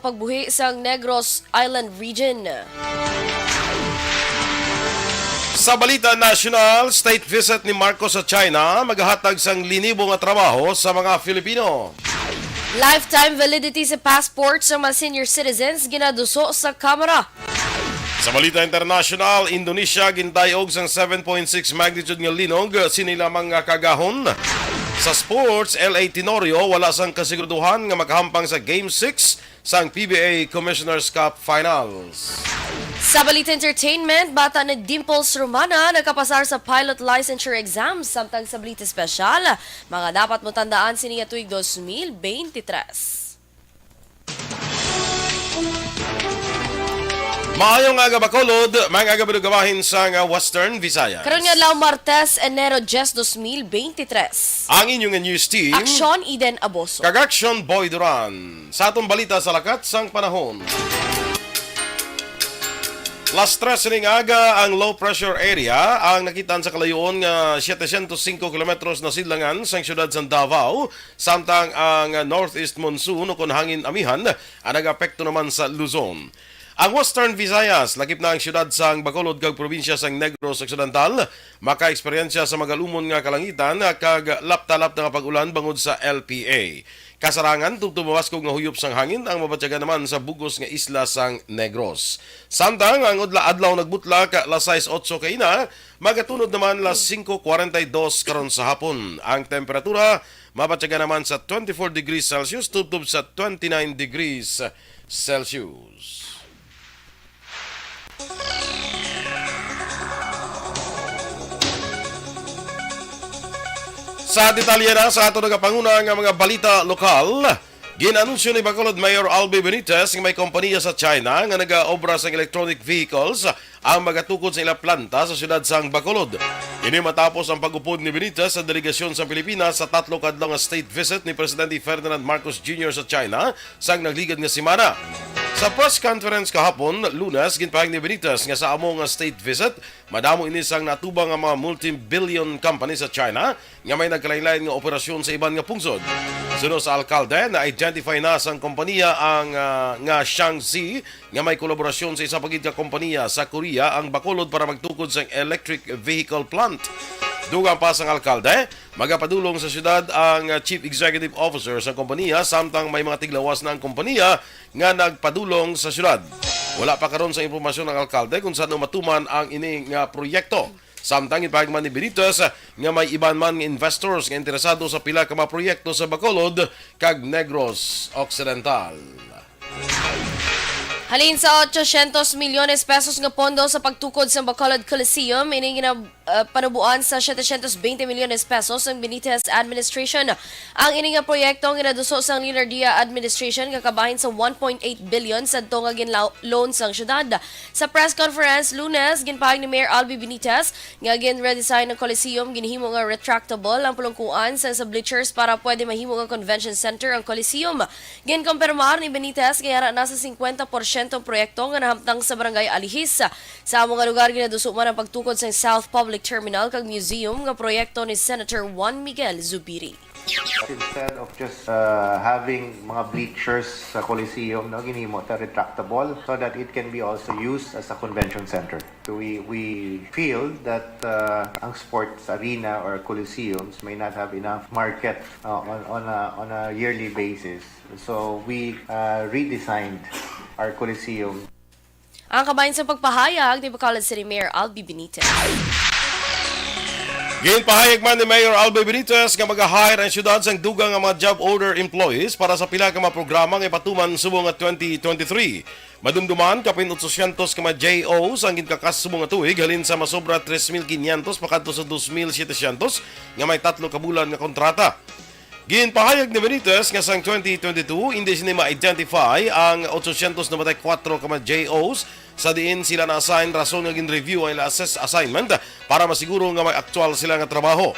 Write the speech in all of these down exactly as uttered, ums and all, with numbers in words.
pagbuhi sang Negros Island Region. Sa balita nasyonal, state visit ni Marcos sa China magahatag sang linibo nga trabaho sa mga Filipino. Lifetime validity sa passport sa mga senior citizens ginaduso sa Kamara. Sa balita international, Indonesia gintayog sang seven point six magnitude nga linog sini lamang nga kagahon. Sa sports, L A Tenorio wala sang kasiguraduhan nga makahampang sa Game six sang P B A Commissioner's Cup Finals. Sa balita entertainment, bata ni Dimples Romana nakapasar sa pilot licensure exam, samtang sa balita espesyal, mga dapat mo tandaan sini nga tuig dos mil beintitres. Maayong aga, Bacolod, mga aga, balugabahin sang Western Visayas. Karon nga adlaw, Martes, Enero diyes, dos mil beintitres. Ang inyong news team, Aksyon Eden Aboso kag Aksyon Boy Duran. Sa atong balita sa lakat sang panahon. Las tres ning aga ang low pressure area ang nakitaan sa kalayoon nga setecientos singko kilometros na sidlangan sang siyudad sang Davao, samtang ang northeast monsoon o kon hangin amihan ang nag-apekto naman sa Luzon. Ang Western Visayas, lakip na ang siyudad sang Bacolod kag probinsya sang Negros Occidental, makaeksperyensya sa magalumon nga kalangitan kag lapta-lapta nga pag-ulan bangod sa L P A. Kasarangan, tubtob mabaskog nga huyop sang hangin ang mabatyagan naman sa bug-os nga isla sang Negros. Samtang ang udla adlaw nagbutlak las sais otso kaina, magatunod naman las singko kuwarenta y dos karon sa hapon. Ang temperatura mabatyagan naman sa twenty-four degrees Celsius tubtob sa twenty-nine degrees Celsius. Sa detalye na sa ato nagapanguna nga mga balita lokal, gin-anunsyo ni Bacolod Mayor Albi Benitez nga may kompanya sa China nga nagaobra sang electronic vehicles ang magatukod sa ila planta sa siyudad sang Bacolod. Ini matapos ang pag-upod ni Benitez sa delegasyon sa Pilipinas sa tatlo ka adlaw nga state visit ni Presidente Ferdinand Marcos Junior sa China sang nagligad nga semana. Sa press conference kahapon, Lunes, ginpahayag ni Benitez nga sa amo nga state visit, madamo ini sang natubang nga mga multi-billion company sa China nga may nagkalainlain nga operasyon sa iban nga pungsod. Suno sa alkalde, na-identify na sang kompanya ang, ah, nga Shangxi nga may kolaborasyon sa isa pa gid ka kompanya sa Korea ang Bacolod para magtukod sang electric vehicle plant. Dugang pa sang alkalde, magapadulong sa siyudad ang, ah, Chief Executive Officer sang kompanya, samtang may mga tiglawas na ang kompanya nga nagpadulong sa siyudad. Wala pa karon sa impormasyon ang alkalde kung saan matuman ang ini nga proyekto. Samtang ipahagman ni Benitez nga may iban man nga investors nga interesado sa pila ka mga proyekto sa Bacolod kag Negros Occidental. Halin sa ochocientos milyones pesos nga pondo sa pagtukod sa Bacolod Coliseum, ini gina-, ah, panuboan sa setecientos veinte milyones pesos ang Benitez administration. Ang ini nga proyekto ang ginaduso sang Leonardia administration nga kabahin sa one point eight billion sadto nga ginla-, loan sang syudad. Sa press conference Lunes, ginpahayag ni Mayor Albi Benitez nga gin-redesign ang Coliseum, ginhimo nga retractable ang pulungkuan sang sa bleachers para pwede mahimo nga convention center ang Coliseum. Ginkumpirmar ni Benitez nga yara na sa singkwenta porsyento ang proyekto nga nahamtang sa Barangay Alihis. Sa amo nga lugar, ginaduso man ang pagtukod sa South Public Terminal kag Museum nga proyekto ni Senator Juan Miguel Zubiri. Instead of just, uh, having mga bleachers sa Coliseum, no, ginhimo ta retractable so that it can be also used as a convention center. So we, we feel that, uh, ang sports arena or coliseums may not have enough market, uh, on, on a, on a yearly basis. So we, uh, redesigned our Coliseum. Ang kabahin sa pagpahayag ni Bacolod City Mayor Albi Benitez. Ginpahayag man ni Mayor Albi Benitez nga maga-hire ang syudad sang dugang nga mga job order employees para sa pila ka mga programa nga ipatuman subong nga twenty twenty-three. Madumduman, kapin otsosyentos ka mga J Os ang ginkakas subong nga tuig, halin sa masobra tres mil quinientos pakadto sa dos mil setecientos nga may tatlo ka bulan nga kontrata. Ginpahayag ni Benitez nga sang twenty twenty-two, indi sini ma-identify ang otsosyentos noventa y cuatro ka mga J Os, sa diin sila na-assign rason nga gin-review ang ila assess assignment para masiguro nga may aktual sila nga trabaho.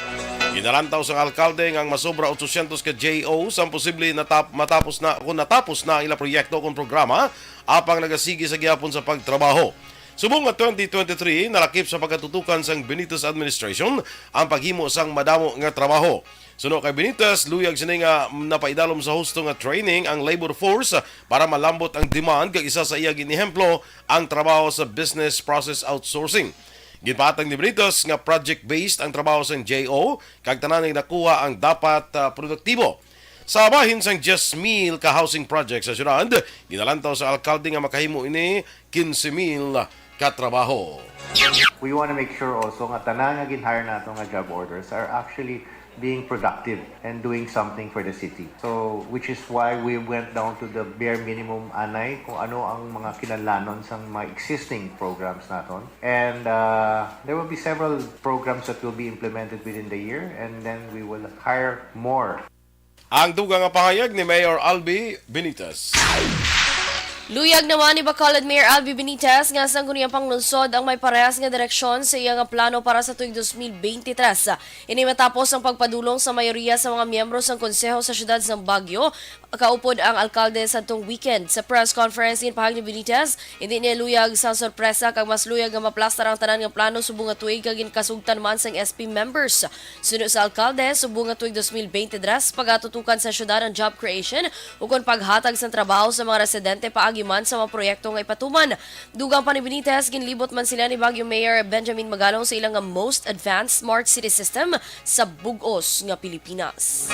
Ginalantaw sang alkalde nga ang masobra otsosyentos ka J Os ang posible natap-, matapos na, kung natapos na ang ila proyekto kung programa, apang nagasigi sa gihapon sa pagtrabaho. Subong nga twenty twenty-three, nalakip sa pagkatutukan sang Benitez administration ang paghimo sang madamo nga trabaho. Suno kay Benitez, luyag sini nga napaidalom sa husto nga training ang labor force para malambot ang demand, kag isa sa iya ginehemplo ang trabaho sa business process outsourcing. Ginpahatag ni Benitez nga project-based ang trabaho sang J O, kag tanan nga nakuha ang dapat, ah, produktibo. Sa bahin sang diyes mil ka housing project sa syudad, ginalantaw sa alkalde nga makahimo ini kinse mil ka trabaho. We want to make sure also nga tanan nga gin-hire nato nga job orders are actually being productive and doing something for the city. So, which is why we went down to the bare minimum anay kung ano ang mga kinahanglanon sang mga existing programs naton. And uh, there will be several programs that will be implemented within the year, and then we will hire more. Ang dugang nga pahayag ni Mayor Albi Benitez. Luyag naman ni Bacolod Mayor Albi Benitez nga sang Sangguniang Panglungsod ang may parehas nga direksyon sa iya nga plano para sa tuig dos mil beintitres. Ini matapos ang pagpadulong sa mayoriya sa mga miyembro sang Konseho sa Siyudad sang Baguio, kaupod ang alkalde sadtong weekend. Sa press conference, ginpahayag ni Benitez, hindi niya luyag sa sorpresa kag mas luyag nga maplastar ang tanan nga plano subong nga tuig kag ginkasugtan man sang S P members. Suno sa alkalde, subong nga tuig dos mil beintitres, pagatutukan sa siyudad ang job creation ukon paghatag sang trabaho sa mga residente paagi man sa mga proyekto nga ipatuman. Dugang pa ni Benitez, ginlibot man sila ni Baguio Mayor Benjamin Magalong sa ilang nga most advanced smart city system sa bug-os nga Pilipinas.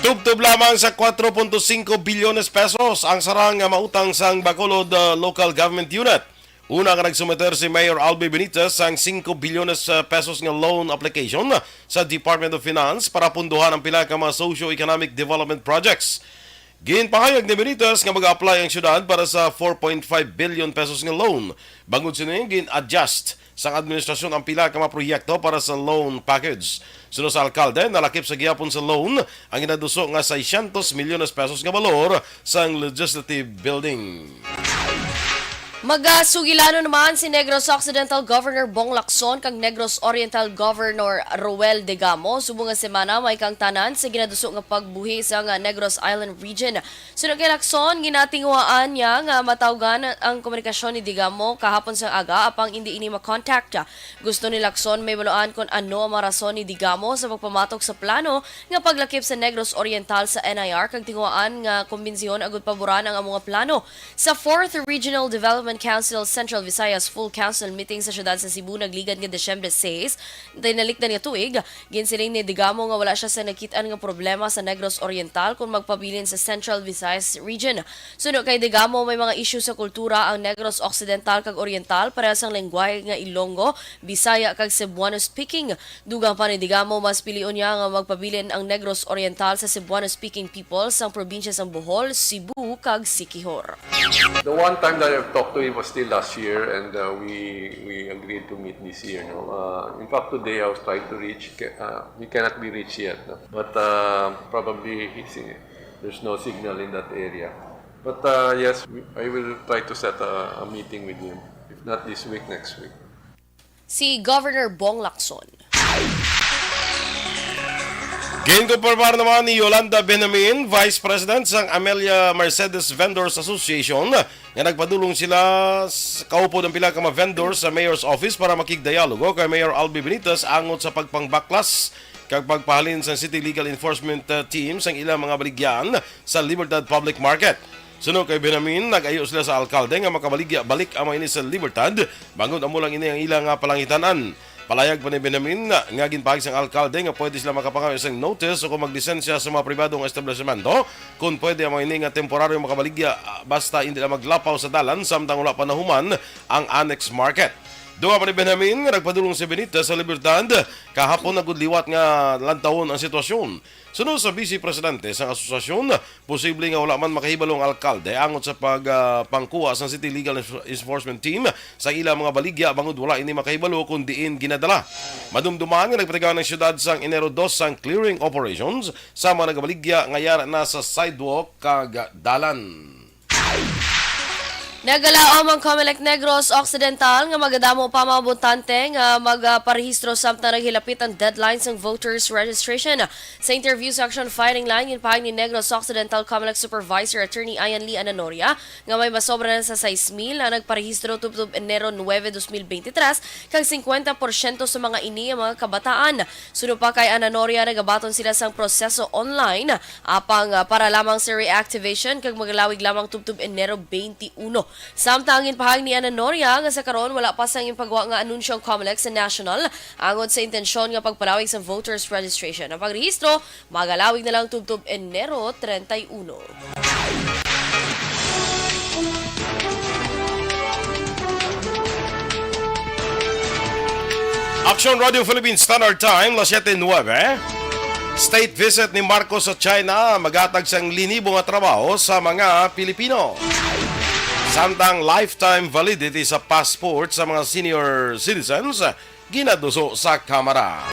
Tubtob lamang sa kwatro punto singko bilyones pesos ang sarang nga mautang sang Bacolod, uh, Local Government Unit. Una nga nagsumiter si Mayor Albi Benitez sang singko bilyones, uh, pesos nga loan application sa Department of Finance para punduhan ang pila ka mga socio-economic development projects. Ginpahayag ni Benitez nga mag-apply ang syudad para sa four point five billion pesos nga loan. Bangod sini, gin-adjust sang administrasyon ang pila ka mga proyekto para sa loan package. Suno sa alkalde, nalakip sa gihapon sa loan ang ginaduso nga seiscientos milyones pesos nga balor sang Legislative Building. Magasugilanon naman si Negros Occidental Governor Bong Lacson kag Negros Oriental Governor Roel Degamo subong nga semana may kaangtanan sa ginaduso nga pagbuhi sa nga Negros Island Region. Suno kay Lacson, ginatinguhaan niya nga matawgan ang komunikasyon ni Degamo kahapon sang aga, apang indi ini makontak. Gusto ni Lacson may baluan kon ano ang mga rason ni Degamo sa pagpamatok sa plano nga paglakip sa Negros Oriental sa N I R, kag tinguhaan nga kumbinsihon agud paboran ang amo nga plano. Sa Fourth Regional Development Council Central Visayas Full Council meeting sa siyudad sa Cebu nagligad nga Disyembre sais, tinalikdan nga tuig, ginsiling ni Degamo nga wala siya sa nakit-an nga problema sa Negros Oriental kon magpabilin sa Central Visayas Region. Suno kay Degamo, may mga isyu sa kultura ang Negros Occidental kag Oriental, parehas ang lengguwahe nga Ilonggo, Bisaya kag Cebuano speaking. Dugang pa ni Degamo, mas pilion niya nga magpabilin ang Negros Oriental sa Cebuano speaking people sang probinsya sang Bohol, Cebu, kag Siquijor. The one time that I've talked to him was still last year, and uh, we we agreed to meet this year. No, uh, in fact, today I was trying to reach. Ca- Uh, he cannot be reached yet, no? But uh, probably he's in, there's no signal in that area. But uh, yes, we- I will try to set a, a meeting with him. If not this week, next week. Si Governor Bong Lacson. Ginkumpirmar naman ni Yolanda Benjamin, Vice President sang Amelia Mercedes Vendors Association, nga nagpadulong sila s- kaupod ang pila ka mga vendors sa Mayor's Office para makigdialogo kay Mayor Albi Benitez angot sa pagpangbaklas kag pagpahalin sang City Legal Enforcement, uh, Team sang ilang mga baligyan sa Libertad Public Market. Suno kay Benjamin, nag-ayo sila sa alkalde nga makabaligya balik ang mga ini sa Libertad, bangod amo lang ini ang ila nga palangitan-an. Palayag pa ni Benjamin nga ginpahayag sang alkalde nga pwede sila makapangayo sang notice o kung maglisensya sa mga pribado nga establishmento kung pwede ang mga ini nga temporaryo makabaligya, ah, basta hindi lang maglapaw sa dalan samtang wala pa nahuman ang annex market. Dugang pa ni Benjamin nga nagpadulong si Benitez sa Libertad kahapon agud liwat nga lantawon ang sitwasyon. Suno sa Vice Presidente sang asosasyon, posible nga wala man makahibalo ang alkalde angot sa pag, ah, pangkuha sang City Legal Enfor- Enforcement Team sa ila mga baligya bangod wala ini makahibalo kon diin ginadala. Madumduman nga nagpatigayon ang siyudad sang Enero dos sang clearing operations sa mga nagabaligya nga yara na sa sidewalk kag dalan. Nagalaom ang Comelec Negros Occidental nga magadamo pa mga botante nga magparehistro samtang naghilapit ang deadline sang voters registration. Sa interview sa Action Firing Line, ginpahayag ni Negros Occidental Comelec Supervisor Attorney Ian Lee Ananoria nga may masobra na sa sais mil ang nagparehistro tubtob Enero nuebe, dos mil beintitrés, kag singkwenta porsyento sa mga ini ang mga kabataan. Suno pa kay Ananoria, nagabaton sila sang proseso online, apang, ah, para lamang sa reactivation kag magalawig lamang tubtob Enero twenty-one. Samtang ginpahayag ni Ananoria nga sa karon wala pa sang ginpagwa nga anunsyo ang Comelec sa national angot sa intensyon nga pagpalawig sa voters registration. Ang pagrehistro magalawig na lang tubtob Enero treinta y uno. Action Radio Philippines Standard Time, las siete nuebe. State visit ni Marcos sa China, maghatag sang linibo nga trabaho sa mga Pilipino. Samtang lifetime validity sa passport sa mga senior citizens, ginaduso sa Kamara.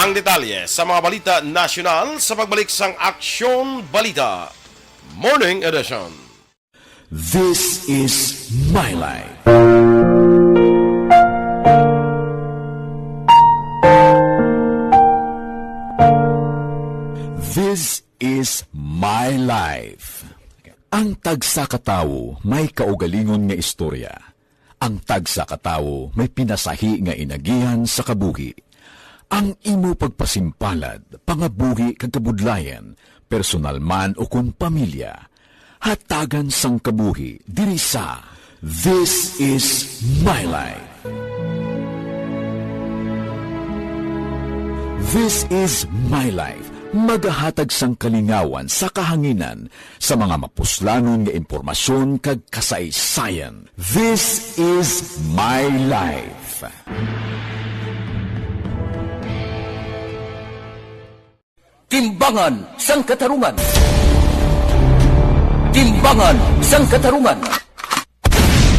Ang detalye sa mga balita nasyonal sa pagbalik sang Aksyon Balita Morning Edition. This is My Life. This is My Life. Ang tagsa ka tawo may kaugalingon nga istorya. Ang tagsa ka tawo may pinasahi nga inagihan sa kabuhi. Ang imo pagpasimpalad, pangabuhi kag kabudlayan, personal man ukon pamilya, hatagan sang kabuhi diri sa This Is My Life. This Is My Life, magahatag sang kalingawan sa kahanginan sa mga mapuslanon nga impormasyon kag kasaysayan. This Is My Life. Timbangan sang Katarungan. Timbangan sang Katarungan.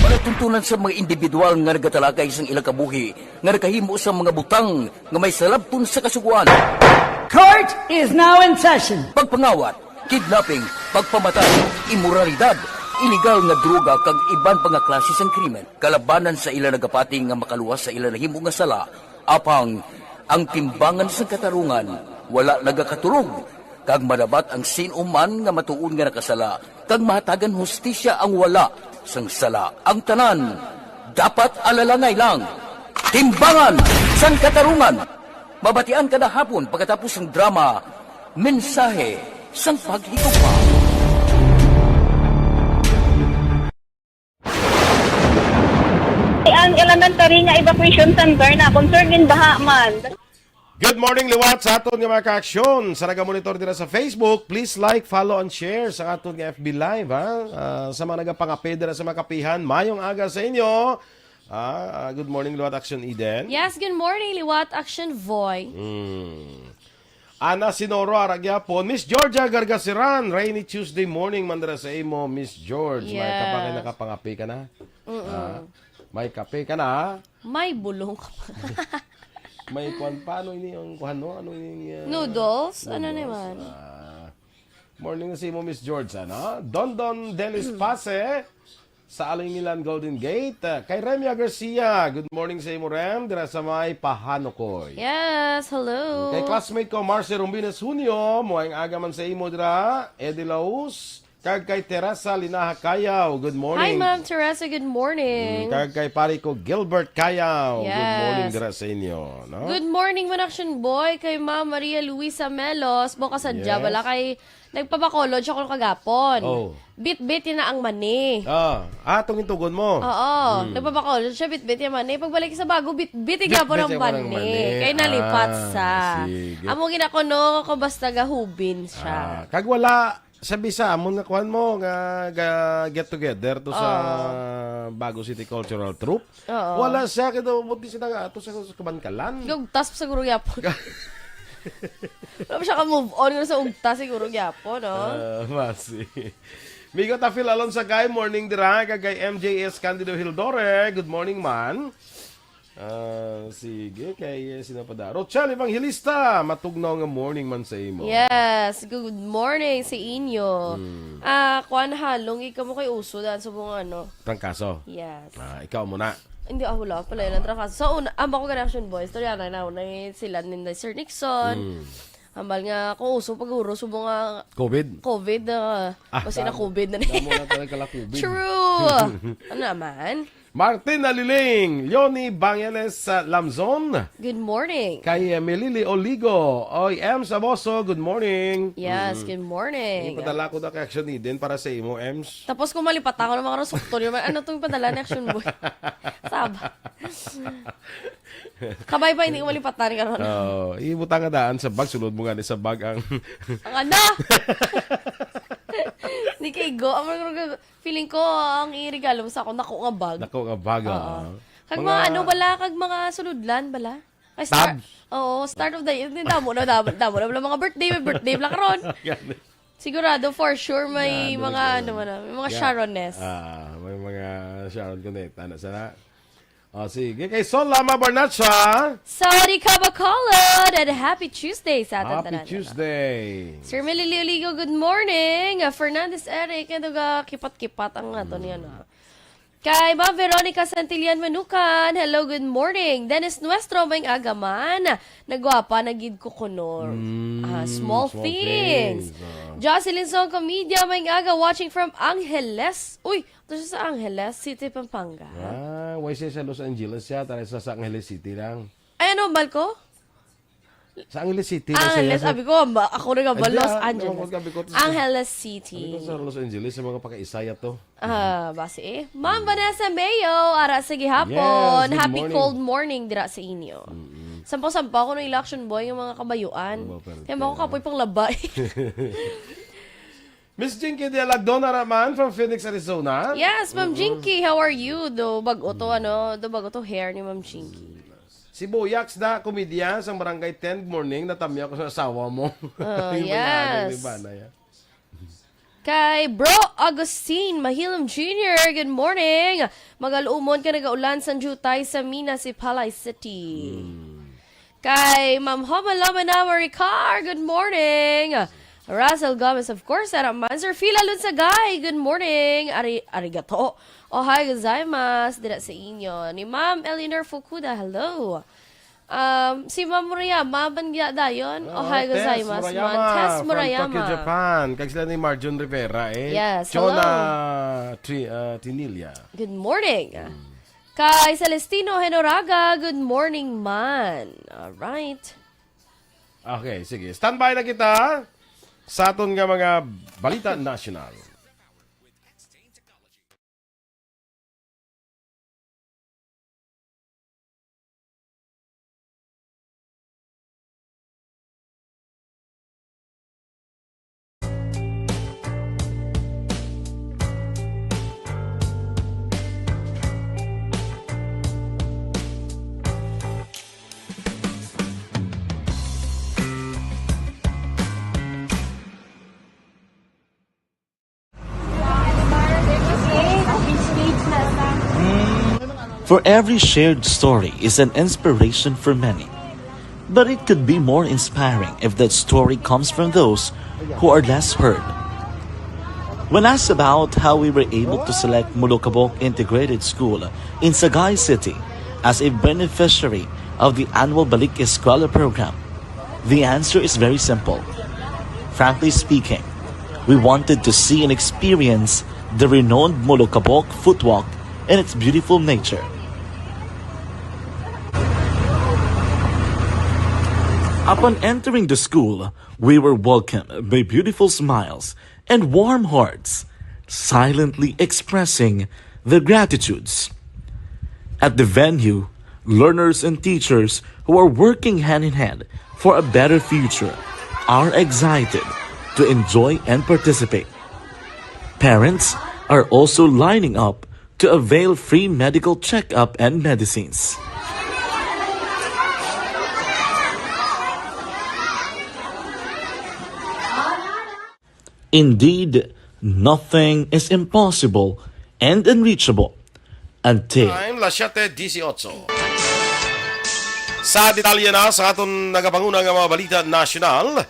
Palatuntunan sa mga individual nga nagatalakay sang ilang kabuhi nga nakahimo sang mga butang nga may salabton sa Kasugoan. Court is now in session. Pagpangawat, kidnapping, pagpamatay, imoralidad, iligal nga droga, kag iban pa nga klase sang krimen kalabanan sa ila nagapati nga makaluwas sa ila nahimo nga sala. Apang ang Timbangan sang Katarungan wala nagakatulog, kag madabat ang sin-o man nga matuod nga nakasala, kag mahatagan hustisya ang wala sang sala. Ang tanan dapat alalangay lang. Timbangan sang Katarungan. Mabatian kada hapon pagkatapos sang drama, Mensahe sang Paghigugma. Ang elementary nga evacuation center na concerned in baha man. Good morning, liwat sa aton nga mga kaaksyon sa nagamonitor dira sa Facebook. Please like, follow, and share sa aton nga F B Live, ha? Ah, sa mga nagapangape dira sa mga kapihan, mayong aga sa inyo. Ah, ah, good morning, liwat Action Eden. Yes, good morning, liwat Action Voy. Hmm. Ana Sinoro, ara gyapon. Miss Georgia Gargasiran, rainy Tuesday morning man dira sa imo, Miss George. May ka pa kay Yes. nakapangape ka na? Mm-mm. Ah, may kape ka na? May bulong ka pa. May kwan pa, ano ini ang kuhan, no? Ano ini, ah, Noodles? Ano noodles? naman? Ah, morning sa imo, Miss George, ano? Dondon Delis Pase, sa Alingilan, Golden Gate. Ah, kay Remia Garcia, good morning sa imo, Rem, dira sa may Pahanokoy. Yes, hello. Kay classmate ko, Marcy Rombines Junio, maayong aga man sa imo dira, Eddie Laus, kag kay Teresa Linaha Cayaw, good morning. Hi, Ma'am Teresa, good morning. Mm, kag kay pare ko, Gilbert Cayaw, good Yes. morning dira sa inyo, no? Good morning, Ma'am Action Boy, kay Ma'am Maria Luisa Melos, bukas sa Yes. Jabala kay Nagpabacolod siya kuno kagapon. Oh. Bitbit niya na ang mani. Ah, ah, atong intugon mo. Oo. Hmm. Nagpabacolod siya, bitbit niya mani. Pagbalik sa bago, bitbit niya Bitbit gapon ang niya man ang mani. mani. Kay nalipat Ah, sa. sige. Amo gina kuno kung basta gahubin siya. Ah, kag wala sa bisa, amo nga kuan mo, nga, ga-, get together to sa Oo. Bago City Cultural Troupe. Oo. Wala siya, kaya daw, buti siya nga ato sa, sa kabankalan. Gugtas pa siguro yapon. Wala pa siya ka-move on nga sa ugtas siguro yapon, no? Ah, masi. Migo Tafil Alonso, kay morning dira, kag kay M J S Candido Hildore. Good morning, man. Ah, sige, kay, eh, sino pa da? Rochelle Evangelista, matugnaw nga morning man sa imo. Yes, good morning sa inyo. Hmm. Ah, kuan ha, lungig kamo kay uso daan sa mga ano. Trangkaso. Yes. Ah, ikaw muna. Hindi, ah, wala pala ilang trangkaso. Sa una, ang ako gani Action Boys, istorya na na, na sila ni Sir Nixon. Hmm. Hambal nga, kung uso pag-uro, subo nga COVID. COVID, ah, Ah, kasi na damo, COVID na ni. Damo na talaga la COVID. True. Ano naman? Martin Naliling, Leonie Bangeles sa Lamzon. Good morning. Kay, eh, Melili Oligo, oy, Ems Aboso, good morning. Yes, Mm. Good morning. Ipadala ko na kay Action Eden para sa imo, Ems. Tapos kung malipatan ko ng mga rusukton, yun, ano tong ipadala ni Action Boy? Sab. Kabay pa, hindi ko malipatan karon. Oo, ibutang nga daan sa bag, sulod mo nga ni sa bag ang Ang ano? Hindi kay go. Ang mga Feeling ko, ang iregalo mo sa ako, nako nga bag. Nako nga bag, Oo. ah. Kag Mga mga ano bala, kag mga suludlan bala. Ay, star- Tabs? Oo, start of the year. Hindi, damo na, damo, damo na bala mga birthday, may birthday bala karon. Gani. Sigurado, for sure, may Gani, mga, gani. ano man, may mga Yeah. Sharones. Ah, may mga Sharon Cuneta na sana. Oh, sige. Kay Sol Lama Barnacha. Saudi Kabakolod, and happy Tuesday sa aton Happy tanan, ano? Tuesday. Sir Melilio Ligo, good morning. Uh, Fernandez Eric, ano ga kipat-kipat ang ato niya, no? Kay Ma'am Veronica Santillan Manukan, hello, good morning. Dennis Nuestro, may aga man. Nagwapa na gid ko kuno. Mm, Ah, small small things. things, ah. Jocelyn Song Comedia, may aga, watching from Angeles. Uy, to siya sa Angeles City, Pampanga. Ah, why siya sa Los Angeles siya? Tara sa, sa Angeles City lang. Ay, ano, bal ko? Sa Angeles City lang siya. Angeles, Sa abi ko, ba, ako na nga ba, Ay, di, Los ah, Angeles. Naman ko, sabi ko, Angeles City. Sabi ko sa Los Angeles, sa mga pakaisaya to. Ah, basi eh. Ma'am Vanessa Mayo, ara sa gihapon. Yes, good Happy morning. Cold morning dira sa inyo. Mm-mm. Sampaw-sampaw ko ng election boy yung mga kabayuan. Ba, pero Kaya mo ko kaya. kapoy pang labay. Miss Jinky de Alagdona Raman from Phoenix, Arizona. Yes, Ma'am Mm-mm. Jinky, how are you? Do bag-o to, ano, do bag-o to hair ni Ma'am Jinky. Si Boyax da, komedya sang Barangay ten, good morning, natamya ko sa asawa mo. Oh, Yung mga yes. ano, yung bana, ya. Kay Bro Agustin Mahilom Junior, good morning. Magaluumon ka nagaulan sang jutay sa Minas, Sipalay City. Hmm. Kay Ma'am Homa Lama na Maricar, good morning. Russell Gomez, of course, ara man. Sir Phil Alunsagay, good morning. Ari-, arigato. Ohay gozaimasu, dira sa inyo. Ni Ma'am Eleanor Fukuda, hello. Um, si Ma'am Murayama, ban niya dayon? Ah, Ohay Tess gozaimasu, Murayama man. Tess from Murayama. Tokyo, Japan. Kag sila ni Marjon Rivera, eh. Yes, Jonah hello. Tri-, ah, Tinilia. Good morning. Hmm. Kay Celestino Henoraga, good morning man. All right. Okay, sige. Standby na kita sa aton nga mga balita nasyonal. For every shared story is an inspiration for many. But it could be more inspiring if that story comes from those who are less heard. When asked about how we were able to select Molokabok Integrated School in Sagay City as a beneficiary of the annual Balik Eskwela program, the answer is very simple. Frankly speaking, we wanted to see and experience the renowned Molokabok Footwalk and its beautiful nature. Upon entering the school, we were welcomed by beautiful smiles and warm hearts, silently expressing their gratitudes. At the venue, learners and teachers who are working hand in hand for a better future are excited to enjoy and participate. Parents are also lining up to avail free medical checkup and medicines. Indeed, nothing is impossible and unreachable until Time, las siete dieciocho. Sa detalye na sa aton nagapanguna nga mga balita nasyonal,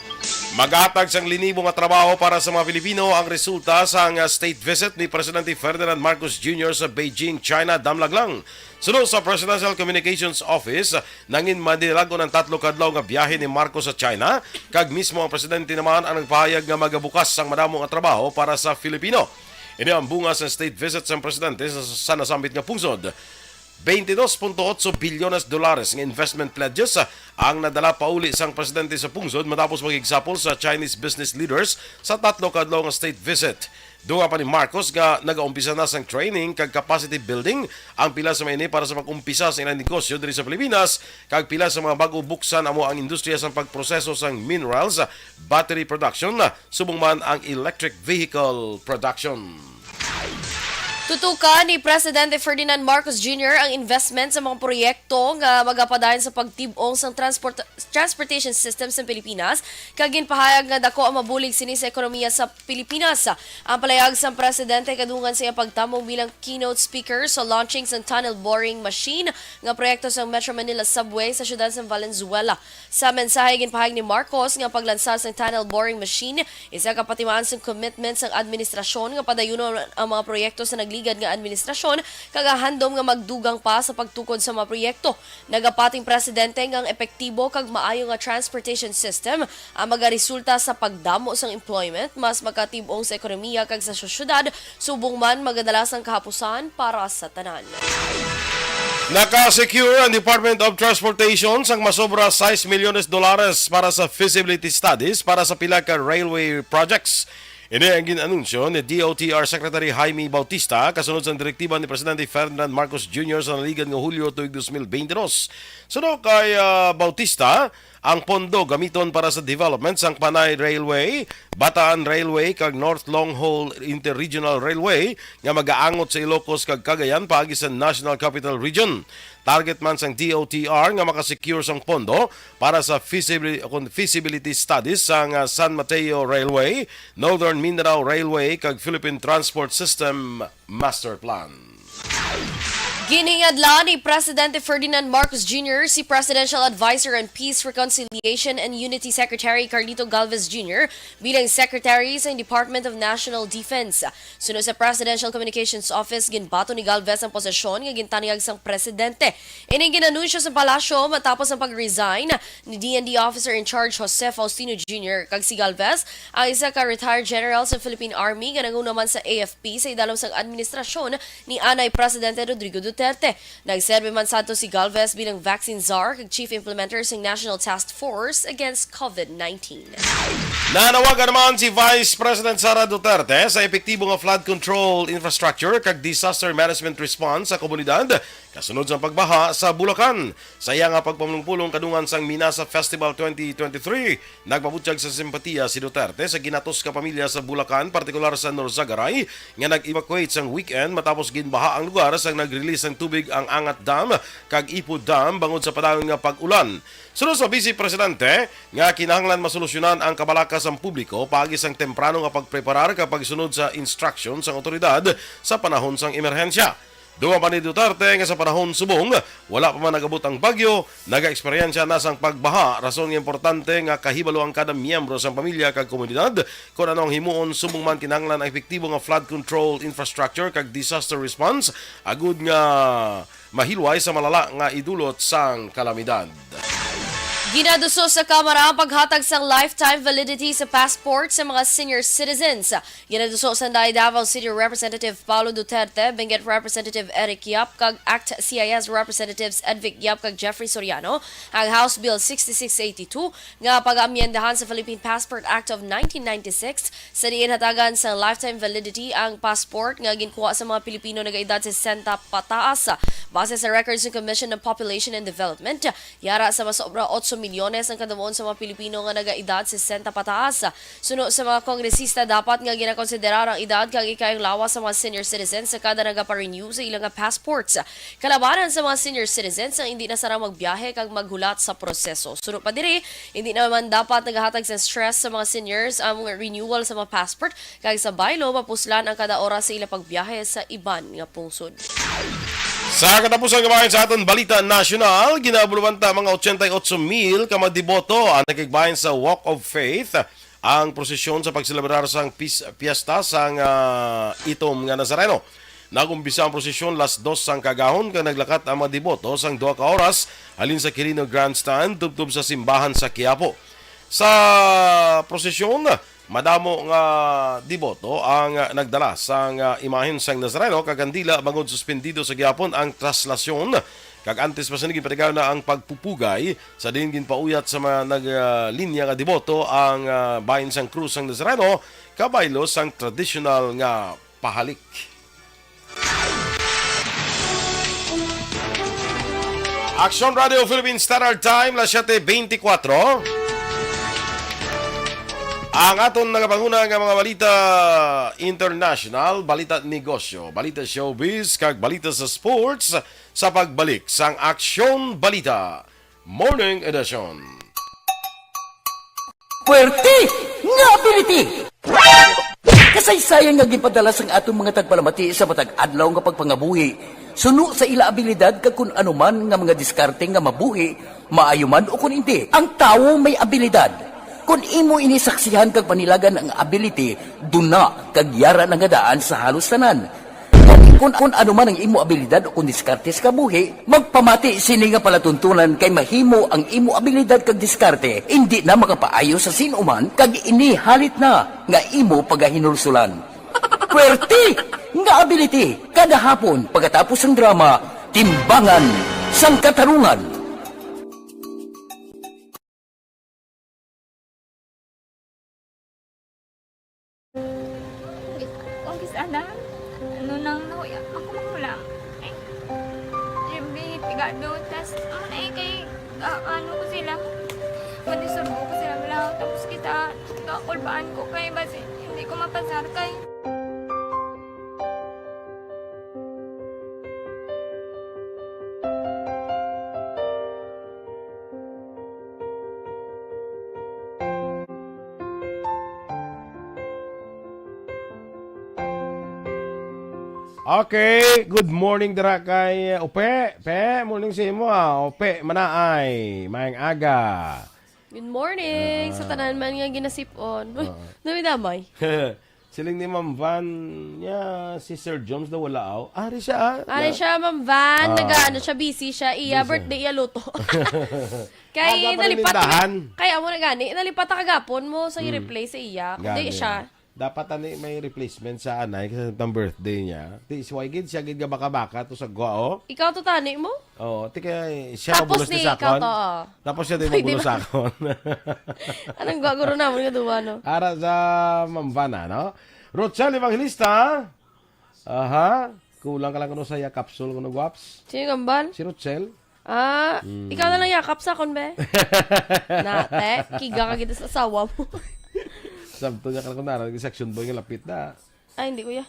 maghatag sang linibo nga trabaho para sa mga Pilipino ang resulta sang state visit ni Presidente Ferdinand Marcos Junior sa Beijing, China, damlag lang. Suno sa Presidential Communications Office, nangin madinalag-on ang tatlo ka adlaw nga biyahe ni Marcos sa China, kag mismo ang presidente naman ang nagpahayag nga magabukas sang madamo nga trabaho para sa Filipino. Ini ang bunga sa state visit sang presidente sa, sa nasambit nga pungsod. Twenty-dos punto otso bilyones dolares nga investment pledges ang nadala pauli sang presidente sa pungsod matapos makigsapol sa Chinese business leaders sa tatlo ka adlaw nga state visit. Dugang pa ni Marcos nga nagaumpisa na sang training kag capacity building ang pila sa mga ini para sa pag-umpisa sa ilang negosyo diri sa Pilipinas, kag pila sa mga bag-o buksan amo ang industriya sang pagproseso sang minerals, battery production, subong man ang electric vehicle production. Tutukan ni Presidente Ferdinand Marcos Junior ang investment sa mga proyekto nga magapadayon sa pagtib-ong sang transport, transportation system sa Pilipinas, kag ginpahayag nga dako ang mabulig sini sa ekonomiya sa Pilipinas. Ang palayag sang presidente kadungan sa iyang pagtambong bilang keynote speaker sa launching sang tunnel boring machine nga proyekto sang Metro Manila Subway sa siyudad sang Valenzuela. Sa mensahe, ginpahayag ni Marcos nga ang paglansar sang tunnel boring machine isa ka patimaan sang commitment sang administrasyon nga padayunon ang mga proyekto sa nagligad nga administrasyon kag handom nga magdugang pa sa pagtukod sa mga proyekto. Nagapati ang presidente nga ang epektibo kag maayo nga transportation system ang magaresulta sa pagdamo sang employment, mas makatib-ong sa ekonomiya kag sa sosyedad, subong man magadala sang kahapusan para sa tanan. Naka-secure ang Department of Transportation sang masobra sais milyones dolares para sa feasibility studies para sa pila ka railway projects. Ini ang gin-anunsyo ni D O T R Secretary Jaime Bautista kasunod sang direktiba ni Presidente Ferdinand Marcos Junior sa naligad nga Hulyo tuig dos mil bente dos. Suno kay, ah, Bautista, ang pondo gamiton para sa development sang Panay Railway, Bataan Railway, kag North Long Haul Interregional Railway nga magaangot sa Ilocos kag Cagayan paagi sa National Capital Region. Target man sang D O T R nga makasecure sang pondo para sa feasibi-, kon feasibility studies sang, ah, San Mateo Railway, Northern Mindanao Railway, kag Philippine Transport System Master Plan. Giningadlan ni Presidente Ferdinand Marcos Junior si Presidential Advisor on Peace, Reconciliation, and Unity Secretary Carlito Galvez Junior bilang Secretary sa Department of National Defense. Suno sa Presidential Communications Office, ginbaton ni Galvez ang posisyon nga gintanyag sang presidente. Ining ginanunsyo sa palasyo matapos ang pag-resign ni D N D Officer in Charge Jose Faustino Junior, kag si Galvez ang isa ka retired general sa Philippine Army nga nanguna man sa A F P sa idalom sang administrasyon ni anay Presidente Rodrigo Duterte. Nagserbi man sadto si Galvez bilang vaccine czar kag chief implementer sa National Task Force Against COVID nineteen. Nanawagan naman si Vice President Sara Duterte sa epektibo nga flood control infrastructure kag disaster management response sa komunidad kasunod sa pagbaha sa Bulacan. Sa iya nga pagpamulong-pulong kadungan sang Minasa Festival twenty twenty-three, nagpabutyag sa simpatiya si Duterte sa ginatos ka pamilya sa Bulacan, partikular sa Norzagaray, nga nag-evacuate sang weekend matapos ginbaha ang lugar sang nag-release sang tubig ang Angat Dam kag Ipo Dam bangod sa padayon nga pag-ulan. Suno sa Vice Presidente nga kinahanglan masolusyonan ang kabalaka sang publiko paagi sang temprano nga pagpreparar kag pagsunod sa instruction sang awtoridad sa panahon sang emerhensya. Dugang pa ni Duterte nga sa panahon subong, wala pa man nag-abot ang bagyo, nagaeksperyensya na sang pagbaha, rason nga importante nga kahibalo ang kada miyembro sang pamilya kag komunidad kon ano ang himuon subong man kinahanglan ang epektibo nga flood control infrastructure kag disaster response agud nga mahilway sa malala nga idulot sang kalamidad. Ginaduso sa Kamara ang paghatag sang lifetime validity sa passport sa mga senior citizens. Ginaduso sang Davao City Representative Paulo Duterte, Benguet Representative Eric Yap, kag act C I S Representatives Edvic Yap kag Jeffrey Soriano ang House Bill sixty-six eighty-two nga pag-aamyendahan sa Philippine Passport Act of nineteen ninety-six, sa diin hatagan sang lifetime validity ang passport nga ginkuha sa mga Pilipino nagaedad sesenta pataas. Base sa records ng Commission on Population and Development, yara sa masobra otso milyones ang kadamon sa mga Pilipino nga nagaedad sesenta pataas. Suno sa mga kongresista, dapat nga ginakonsiderar ang edad kag ikayong lawas sa mga senior citizens sa kada nagapa-renew sa ila nga passports. Kalabanan sa mga senior citizens ang indi na sarang magbiyahe kag maghulat sa proseso. Suno pa diri, indi naman dapat nagahatag sa stress sa mga seniors ang renewal sa mga passport, kag sa bylaw, mapuslan ang kada oras sa ila pagbiyahe sa iban nga pungsod. Sa katapusang kabahin sa aton balita nasyonal, ginabuluhan ta mga ochenta y ocho mil ka mga deboto ang nakigbahin sa Walk of Faith, ang prosesyon sa pagselebrar sang pis-, piyesta sang, ah, itom nga Nazareno. Nag-umpisa ang prosesyon las dos sang kaagahon kag naglakat ang mga deboto sang duha ka oras halin sa Quirino Grandstand tubtob sa simbahan sa Quiapo. Sa prosesyon, madamo nga deboto ang nagdala sang imahen sang Nazareno kag kandila bangod suspendido sa gihapon ang traslasyon. Kag antes pa sini, ginpatigayon na ang pagpupugay sa diin ginpauyat sa mga naglinya nga deboto ang, ah, bahin sang krus sang Nazareno kabaylo sang tradisyonal nga pahalik. Aksyon Radio Philippine Standard Time, las siyete beintikwatro. Ang aton nagapanguna nga mga balita international, balita negosyo, balita showbiz, kag balita sa sports sa pagbalik sang Aksyon Balita Morning Edition. Puwerte nga ability! Kasaysayan nga ginpadala sang aton mga tagpalamati sa matag adlaw nga pagpangabuhi, suno sa ila abilidad kag kun ano man nga mga diskarte nga mabuhi, maayo man o kun indi. Ang tawo may abilidad. Kun imo ini saksihan kag panilagan ang ability, duna kag yara na nga daan sa halos tanan. Kun, kun ano man ang imo abilidad o kun diskarte sa kabuhi, magpamati sini nga palatuntunan kay mahimo ang imo abilidad kag diskarte indi na makapaayo sa sin-o man kag ini halit na nga imo pagahinulsulan. Puwerte nga ability kada hapon pagkatapos sang drama, Timbangan sang Katarungan. Ang kis-, ana, ano nang nahuya, ako mahulam. Ay, Jimmy, pigado, tas, ano na eh, kay, ah, ano ko sila, madisturbo ko sila, wala, tapos kita, kakulbaan ko, kay basi, hindi ko mapasar, kay, Okay, good morning dira kay Upe. Pe, morning sa imo, ah. Upe, Manaay, maayong aga. Good morning sa tanan man nga ginasip-on. Uy, Oo. damay-damay. Siling ni Ma'am Van, niya, si Sir Joms daw wala, aw. Ari siya, ah. Ari Na- siya, Ma'am Van. Ah. Nag-ano siya, busy siya. Iya, Busy. Birthday iya luto. Aga Kay pa rin tindahan. Kay amo na gani, nalipat ka gapon mo sa Mm. i-replace sa iya. Gani. Di siya. Dapat ani may replacement sa anay kasi sa birthday niya. Di, siya gid, siya gid gabaka-baka to sa gwa, oh. Ikaw to tani mo? Oo, ti kay siya Tapos mabulos ni ni sa ikaw akon. to, oh. Tapos siya di Pwede mabulos ba? sa akon. Anong gwa guro naman nga duwa, no? Ara sa Ma'am Van, ano? Rochelle Evangelista. Aha. Kulang ka lang kuno sa iya capsule kuno, Guaps. Sino yung kambal? Si Rochelle. Ah, Mm. ikaw na lang yakap sa akon, be. Nate, kiga ka kita sa asawa mo. Sabto niya ka lang kuno, nag-section boy nga lapit na. Ay, hindi, kuya.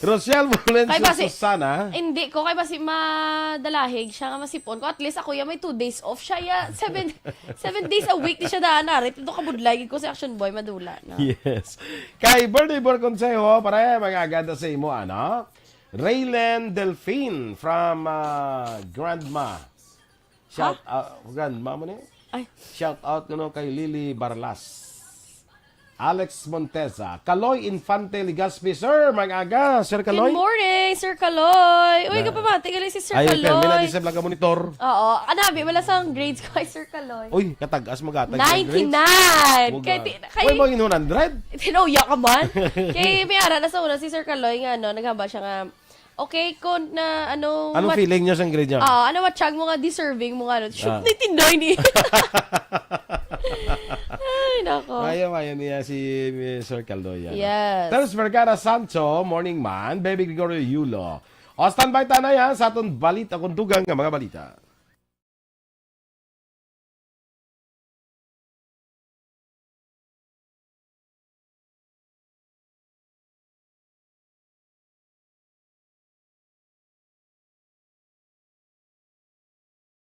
Rochelle Valencia Kay basi- Susana. Hindi ko, kay basi madalahig siya nga masipon ko. At least ako, ya, may two days off siya. Ya, seven, seven days a week di siya daan, arit. Ito kabudlay, gid ko si Action Boy, madula na. Yes. Kay Bernie Borconsejo, pare, mga agada sa imo, ano? Raylen Delfin from ah, Grandma. Shout out, Grandma mo ni? Ay, Shout out kuno kay Lily Barlas. Alex Monteza. Kaloy Infante Legaspi, sir. Mag-aga, Sir Kaloy. good morning, Sir Kaloy. Uy, Na- kapamati gali si Sir Ay, Kaloy. Permi na di sa vlog ka monitor. Oo, anabi wala sa grades ko kay Sir Kaloy. Uy, katagas magatag ang grades. Ninety-nine! Huwag Kay, na. ti- kay, Uy, mga hundred? Tinuya ka man. Kay may ara na sa una si Sir Kaloy nga, ano, naghamba siya nga, okay, kung na, ano, Anong mat- feeling niyo sa grade niyo? Ah, ano, matchag mo nga deserving mo nga, ano, shoot, Ah. ninety-nine eh. Ay, nako. Ayaw, ayaw niya si eh, Sir Caldoya. Yes. Terence Vergara Sancho, morning man. Baby Gregorio Yulo. O, standby ta na yan sa aton balita, kung dugang nga mga balita.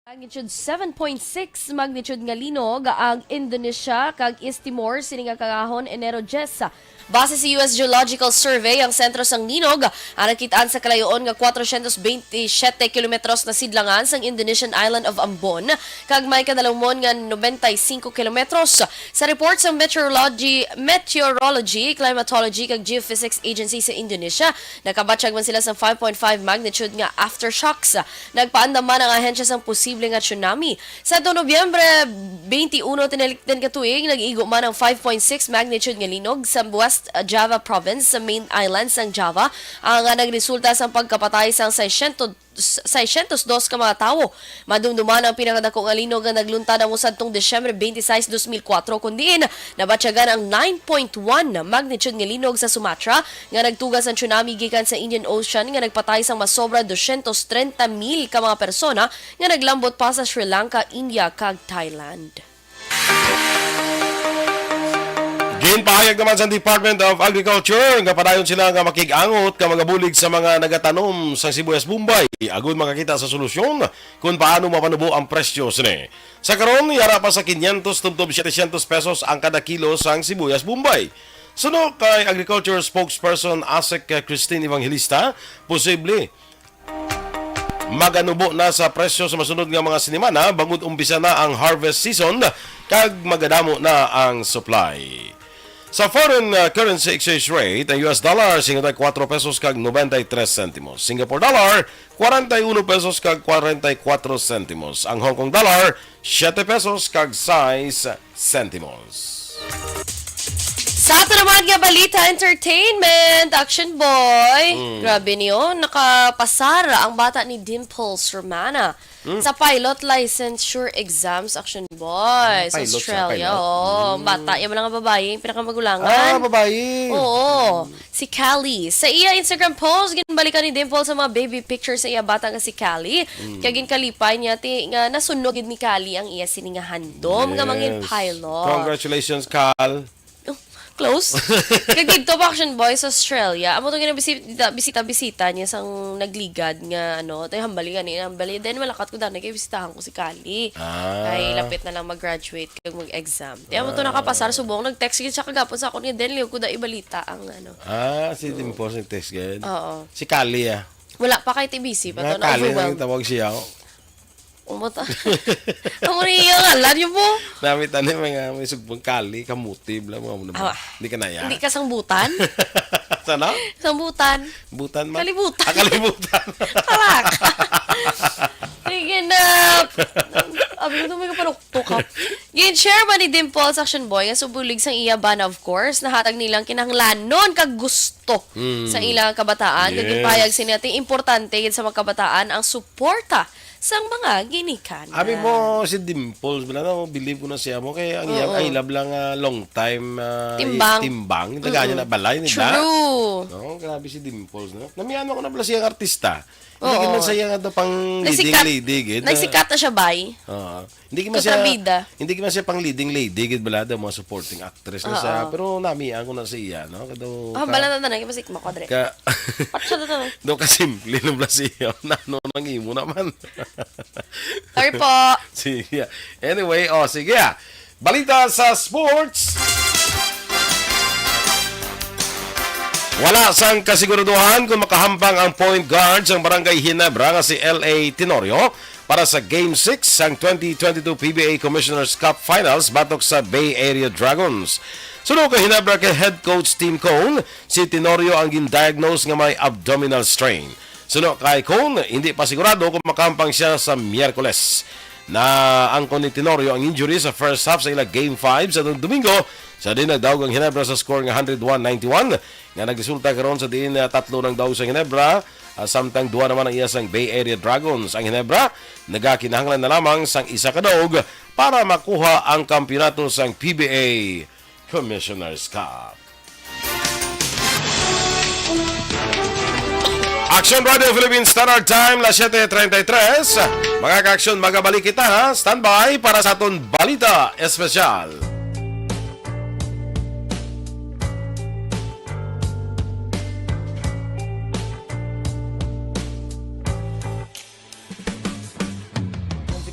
Magnitude seven point six magnitude nga linog ang Indonesia kag East Timor sini nga kagahon, Enero diyes. Base sa U S Geological Survey, ang sentro sang linog ang nakit-an sa kalayoon nga kwatrocientos bentisiete kilometros na sidlangan sang Indonesian island of Ambon, kag may kadalumon nga nobenta y singko kilometros. Sa report sang Meteorology, Meteorology, Climatology, kag Geophysics Agency sa Indonesia, nakabatyag man sila sang five point five magnitude nga aftershocks. Nagpaandam man ang ahensya sang posible nga tsunami. Sa tuon Nobyembre twenty-one, tinalikdan ka tuig, nag-igo man ang five point six magnitude nga linog sa West Java Province, sa main island sang Java, ang, ah, nagresulta sa pagkapatay sang seiscientos, seiscientos dos ka mga tawo. Madumduman ang pinakadako nga linog nga nagluntad amo sadtong Disyembre twenty-six, dos mil kuwatro, kun diin nabatyagan ang nine point one magnitude nga linog sa Sumatra, nga nagtuga sang tsunami gikan sa Indian Ocean nga nagpatay sang masobra dosyentos trenta mil ka mga persona nga naglambot pa sa Sri Lanka, India, kag Thailand. Ginpahayag naman sa Department of Agriculture nga padayon sila nga makig-angot ka mga bulig sa mga nagatanom sang sibuyas Bombay agud makakita sa solusyon kung paano mapanubo ang presyo sini. Sa karon, yara pa sa quinientos tubtob setecientos pesos ang kada kilo sang sibuyas Bombay. Suno kay Agriculture Spokesperson ASEC Christine Evangelista, posible maganubo na sa presyo sa masunod nga mga sinimana bangod umpisa na ang harvest season kag magadamo na ang supply. Sa foreign, uh, currency exchange rate, ang U S dollar, cincuenta y cuatro pesos kag noventa y tres centimos. Singapore dollar, cuarenta y uno pesos kag cuarenta y cuatro centimos. Ang Hong Kong dollar, siete pesos kag sais centimos. Sa ato naman nga balita, entertainment, Action Boy. Mm. Grabe niyo, nakapasar ang bata ni Dimples Romana Mm. sa pilot licensure exams, Action Boy, Ah, sa pilot siya, Australia. pilot. Oo, Mm. bata yung mga babae, yung pinakamagulangan. Ah, babae. Oo. Si Callie. Sa iya Instagram post, ginbalikan ni Dimples ang mga baby pictures sa iya bata nga si Callie. Mm. Kag ginkalipay niya ti nga nasunog gid ni Callie ang iya sini nga handom nga mangin Yes. pilot. Congratulations, Cal. Oh, close. Kag didto pa, Action Boy, sa Australia. Amo to ginabisita, bisita, bisita niya sang nagligad nga ano, tay hambali gani, hambali. Then malakat ko dani kay bisitahan ko si Callie. Ah. Kay lapit na lang mag-graduate kag mag-exam. Di amo to Ah. nakapasar, subong nag-text gid siya kagapon sa akon nga, "Den, liog ko da ibalita ang ano." Ah, si Dimples nag-text gid? Oo. Si Callie, ah. Wala pa kay ti busy pa Nga to, Callie na na-overwhelmed. Yung tawag siya, oh. Umot. Amo ni iya ngalan yun mo. Namit ani mga may sugbong Callie, kamuti, bla, mga ano ba? Ah, Hindi ka na ya? hindi ka sangbutan? Sana? Sangbutan. Butan man? Kalibutan. Ah, kalibutan. Kalak. Sige na. Abi ko, may kapanuktok ka. Gin-share man ni Dimples, Action Boy, nga subulig sang iya bana, of course, nahatag nilang kinahanglanon kag gusto Mm. sa ilang kabataan. Kag Yes. ginpahayag sini nga importante gid sa mga kabataan ang suporta sang mga ginikanan. Abi mo si Dimples, bala, no? Believe ko na siya mo. Kay ang iyang Oo. I love lang, ah, long time, ah, Timbang. timbang. Taga niya Mm-mm. na balay, di ba? True. No, grabe si Dimples, no? Namian ako na pala siyang artista. Hindi Oo. man siya nga daw pang leading Nagsikat, lady, gid. nagsikat na siya, bay. Oo. Hindi man siya, Kontrabida. hindi man siya pang leading lady, gid, bala, daw mga supporting actress na siya. Oo. Pero namian ko na siya, no? Kado Ah, ka bala na tanan, kasi kumakwadre. ka, Patsa na tanan. do ka simple lang pala siya. Nano nang imo naman. Sorry po. Sige. Anyway, oh, sige, ah. Balita sa sports. Wala sang kasiguraduhan kung makahampang ang point guard sang Barangay Ginebra nga si L A Tenorio para sa Game six sang twenty twenty-two P B A Commissioner's Cup Finals batok sa Bay Area Dragons. Suno kay Ginebra kay head coach Tim Cone, si Tenorio ang gin-diagnose nga may abdominal strain. Suno kay Cone, hindi pa sigurado kung makahampang siya sa Miyerkules. Naangkon ni Tenorio ang injury sa first half sa ila Game five sa Domingo, sa diin nagdaog ang Ginebra sa score nga hundred one ninety-one, nga nagresulta karon sa diin, ah, tatlo nang daog sa Ginebra, ah, samtang duha naman ang iya sang Bay Area Dragons. Ang Ginebra nagakinahanglan na lamang sang isa ka daog para makuha ang kampiyonato sang P B A Commissioner's Cup. Action Radio Philippines Standard Time, las siete treinta y tres. Mga ka-aksyon, magabalik kita, ha? Standby para sa aton balita espesyal.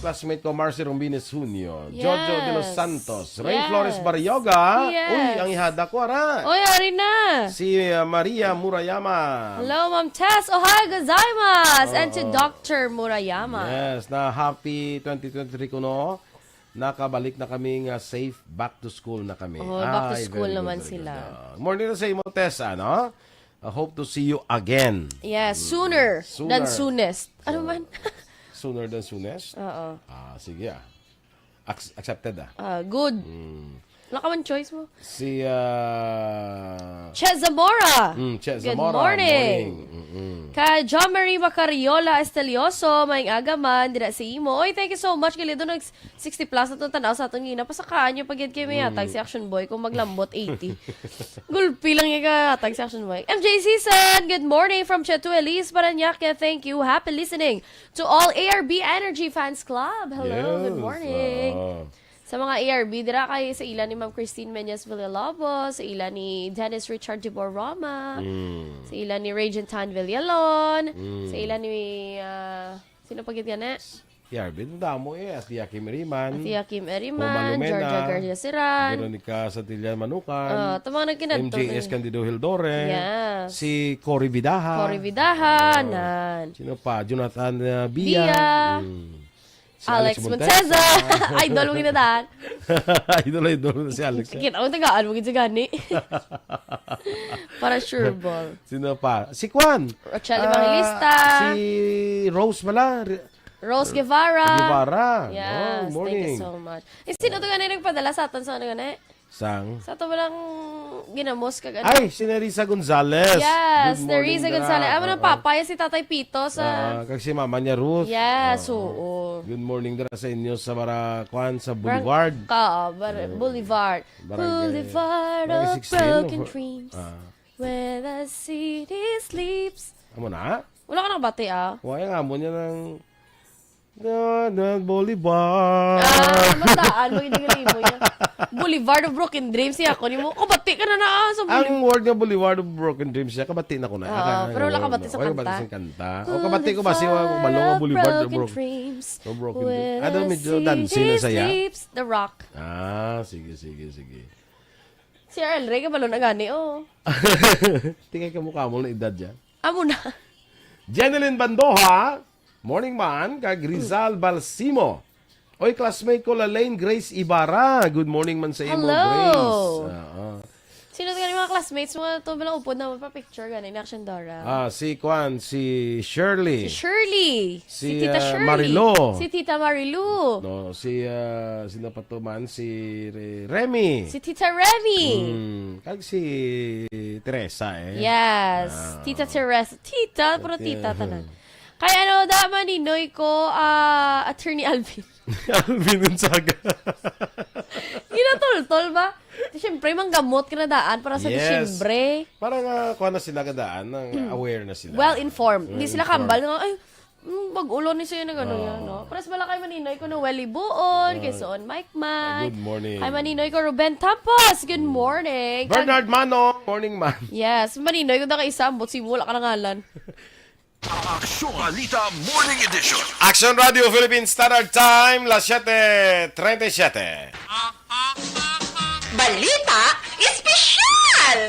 classmate ko, Marcy Rombines Junio, Jojo de los Yes. Santos, Ray Yes. Flores Barrioga. Yes. Uy, ang ihada ko, ara. Oy, ari na. Si, uh, Maria Murayama. Hello, Ma'am Tess. Ohayou gozaimasu. And to Oo. Doctor Murayama. Yes, na happy twenty twenty-three kuno. Nakabalik na kami nga safe, back to school na kami. Oh, back to Ay, school very good, naman very sila. Good. Ah, morning na sa imo, Tess, ano? I hope to see you again. Yes, Mm, sooner sooner. Than soonest. Ano Oo. man? Sooner than soonest? Oo. Ah, sige, ah. Ac-, accepted, ah. Ah, good. Mm. Wala ka man choice mo. Si, ah, Che Zamora. Mm, Che Good Zamora, morning. morning. Mm-mm. Kay John Marie Macariola Estelioso, maayong aga man, dira sa imo. Oy, thank you so much. Gali doon, nag sixty plus na itong tanaw sa atong ina. Pasakaan niyo pag yan kayo may Mm. hatag si Action Boy kung maglambot eighty. Gulpi lang yung kahatag si Action Boy. M J Season, good morning from Chetu Elise, Parañaque. Thank you. Happy listening to all A R B Energy Fans Club. Hello, good Yes, morning. oo. Sa mga A R B, dira kay sa ila ni Ma'am Christine Meñas Villalobos, sa ila ni Dennis Richard Tibor Roma, Mm. sa ila ni Regent Tan Villalon, Mm. sa ila ni, ah, sino pa gid gani? A R B, ang damo eh. Ate Kim Eriman, Ate Kim Eriman, Roma Lumena, Georgia Garcia Siran. Veronica Santillan Manukan, Ah, ito mga nagkinadto M J S na. Candido Hildore, Yes. si Cory Vidaha. Cory Vidaha, Ah, nan. sino pa? Jonathan, ah, Bia. Bia. Mm. Si Alex Alex Montesa. Montesa. Idol mo ginadaan. Idol, idol si Alex. Kita mo, tagaan mo gid sa gani. Para sure ball. Sino pa? Si Kwan. Rochelle Ah, Evangelista. si Rose pala. Re-, Rose Guevara. Guevara. Yes, Oh, thank you morning. so much. Eh, sino to gani nagpadala sa aton sa ano gani? Sang? Sa ato ba lang ginamos kag ano? Ay, si Nerissa Gonzalez. Yes, Good morning, Nerissa Dara. Gonzalez. Amo nang Oo. papaya si Tatay Pito sa Ah, kag si Mama niya, Ruth. Yes, Oo. oo. Good morning, Dara, sa inyo sa Bara-, kwan, sa Barang-, Boulevard. ka, Bar-, Oo. Boulevard. Barangay, Boulevard Barangay of sixteen, Broken no? Dreams. Ah. Where the city sleeps. Amo na? Wala ka nakabati, ah. Wa, yung amo niya ng, na, na, Boulevard. Ah, mataan mo, hindi ka limo niya. Boulevard of Broken Dreams, siya ako ni mo. Kabati ka na na, ah, sa Ang Boulevard. word nga Boulevard of Broken Dreams siya, kabati na ko na. Ah, Ah, pero wala oo, kabati sa wala kabati kanta. sa kanta. O, kabati ko ba si Boulevard Boulevard of of Broken Broken Dreams. Dreams. O, Broken Dreams. Where Ano, the medyo city dancy na saya? sleeps, The Rock. Ah, sige, sige, sige. Si R L Ray, kabalo na gani, oh. Tingay ka mukha mo na edad dyan. Amo na. Jeneline Bandoja, morning man, kag Rizal Balsimo. Oy, classmate ko, Lalaine Grace Ibarra. Good morning man sa imo, Hello. Grace. Ah, ah. Sino gani mga classmates mo? Ito, bilang upod na magpa-picture gani, ni Action Dora. Ah, si Kwan, si Shirley. Si Shirley. Si, Si Tita ah, Shirley. Marilu. Si Tita Marilu. No, si, ah, sino pa to man? Si Re-, Remy. Si Tita Remy. Mm, kag si Teresa, eh. Yes. Ah. Tita Teresa. Tita, puro Tita. tita tanan. Kay ano, da, maninoy ko, ah, Attorney Alvin. Alvin Gonzaga. Ginatultol ba? Siyempre, manggamot ka na daan para sa Yes. Disyembre. Para nga, kuha na sila kadaan, nang Mm. aware na sila. Well informed. Hindi sila Well-informed. kambal nga, "Ay, mm, bag-ulo ni siya na gano'n Oo. yan, no?" Pares bala kay Maninoy ko, Noel Libuon, kay Ah. Suon Mike Mike. Good morning. Kay Maninoy ko, Ruben Tampos. Good Mm. morning. Bernard Kag- Manong, morning man. Yes, Maninoy ko na kay isa, ambot si wala ka nangalan. Aksyon Balita Morning Edition. Action Radio Philippine Standard Time, las siete treinta y siete. Balita Espesyal!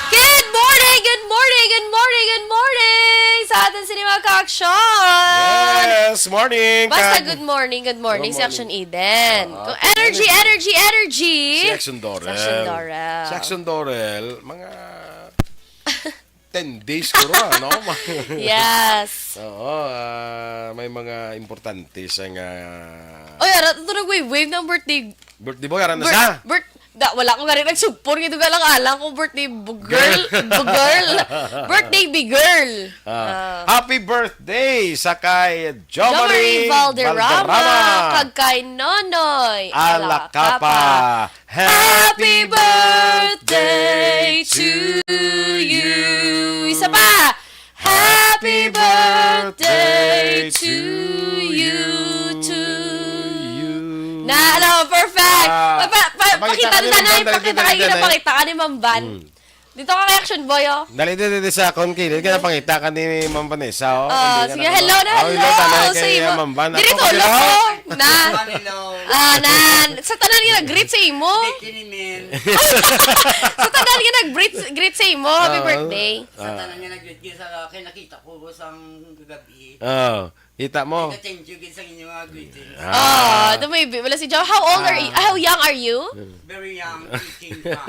Good morning, good morning, good morning, good morning sa aton sini mga ka-action! Yes, morning, Basta kag- good morning, good morning, Good si Action morning. Eden. Ah, Kung good energy, morning. energy, energy! Si Action Dorel. Si Action Dorel. Si Action Dorel, mga ten days ko ro, ano? Yes. Oo, ah, may mga importante sa nga Oy, ara, ito nag-wave-wave ng birthday. Birthday boy, ara na Bir-, siya. bir-, da, wala ko gani nagsugpon, ito galang-alang kong birthday bu-, girl, Girl. bu-, girl. Birthday be girl. Ah, Ah. happy birthday sa kay Jo Marie Jo Marie Valderrama, Valderrama. kag kay Nonoy Alacapa. Alacapa. Happy birthday to you. Isa pa. Happy birthday to you too. Na, alam mo, perfect. Ah, Pa-, pa-, pa-, pakita pakita ka ni ni Ma'am Van, pakita pakita ka ni, Ma'am Van. pakita ka ni Ma'am Van. Mm. Dito ka kay Action Boy, oh. Dali, dali, dali sa akon, kilid ka na, pangita ka ni Ma'am Vanessa, oh. Ah, sige, hello na, oh, hello, hello, tanay sa kay, imo. Ah, Ma'am Van. Diri ako, tulog hello. Ko. Na. Hello. Ah, nan. Sa tanan nga nag-greet sa imo. Hindi, kini, men. Sa tanan nga nag-greet, greet sa imo. Happy Ah, birthday. Sa ah. Tanan nga nag-greet, sa kay nakita ko sang kagabi. Oh. Kita mo? Thank you gid sa inyong mga greetings. Ah. Ah, ito may bi-, wala si John. How old are you? Ah. How young are you? Very young, kicking pa.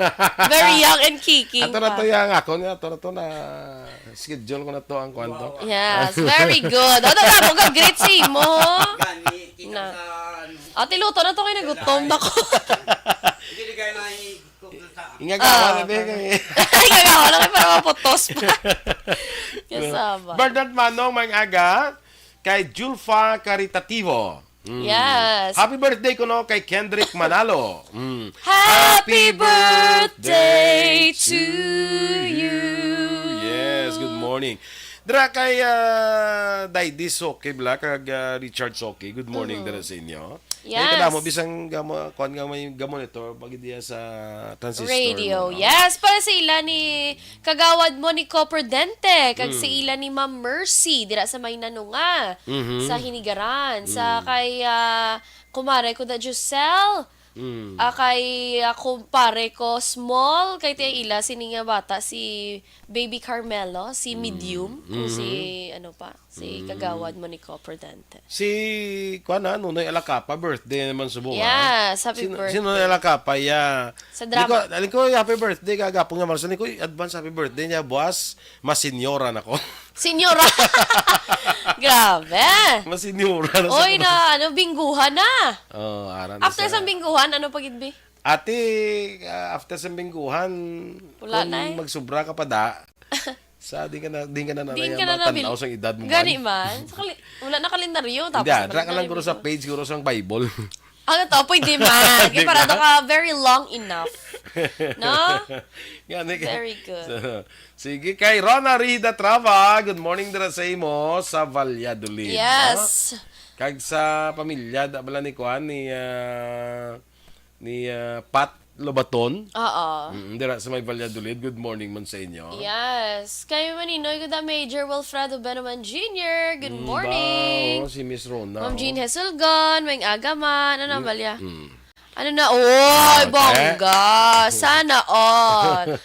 Very young and kicking Ato na pa. To yang ako nga, ato na to na schedule ko na to ang kwanto. Wow. Yes, very good. O, tama mo, greet si mo. Gani, kita Na. Sa, ano. Ate, luto na to kay nagutom na ko. Hindi, di kayo nai-cook na sa Ingagawa Ah, na din para kay Ingagawa na kay para maputos pa. Kasama. Bernard Manong, maayong aga. Kay Julfa Caritativo. Mm. Yes. Happy birthday kuno kay Kendrick Manalo. Mm. Happy birthday to you. Yes, good morning. Dira kay, ah, Daydi Soke bala kag, ah, Richard Soke. Good morning Mhm. dira sa inyo. Yes. Kadamo bisang gamo, kuan nga may gamo nito pag diya sa transistor Radio. Mo, no? Yes, para sa ila ni Kagawad mo ni Copper Dente, kag Mm. sa ila ni Ma'am Mercy, dira sa may Nanunga, Mhm. sa Hinigaran, sa Mm. kay, ah, kumare ko na Giselle, Mm. ah, kay, ah, kumpare ko Small, kay tiya ila, sini nga bata, si Baby Carmelo, si Mm. Medium, kung si, Mhm. ano pa, si Mm. Kagawad mo ni Copper Dente. Si, kuan na, Nonoy Alacapa, birthday naman subo, ha? Yes, happy Si, birthday. Si Nonoy Alacapa, yeah. Sa Di ko, drama. Alam ko, happy birthday, kagapon nga, Marcel. Ko, advance happy birthday niya, buwas, mas senyora na ko. Senyora! Grabe! Mas senyora na sa Oy, kuno. Na, ano, bingguhan na. Oh, ara na After sa sa bingguhan, ano pa gid, bi? Ate, ah, after sa bingguhan, Wala kung na eh. Magsubra ka pa da, sa, di ka na, di ka na, Di na, ka na nabil- matanaw sa edad mo Gani man. Man. Sa kali-, wala na kalendaryo, tapos Hindi, ah, na tra ka lang kalendaryo guro sa dito. Page, guro sa Bible. Ano to? Pwede man. Di Kaya para ba? Naka very long enough. No? Gani ka. Very good. So, sige, kay Rona Rida Trava, good morning dira sa imo, sa Valladolid, Yes. No? Kag sa pamilya, da bala ni kuan, ni, ah, ni, ah, Pat Lobaton. Oo. Mm, dira sa may Valladolid. Good morning man sa inyo. Yes. Kay Maninoy, good, ah, Major Wilfredo Benaman Junior. Good Mm, morning. Ba, oh, si Miss Rona, Ma'am oh. Jean Hesulgon, maayong aga man. Ano, Mm, Balya? Mm. Ano na? Oy, Ah, bongga. Sana all.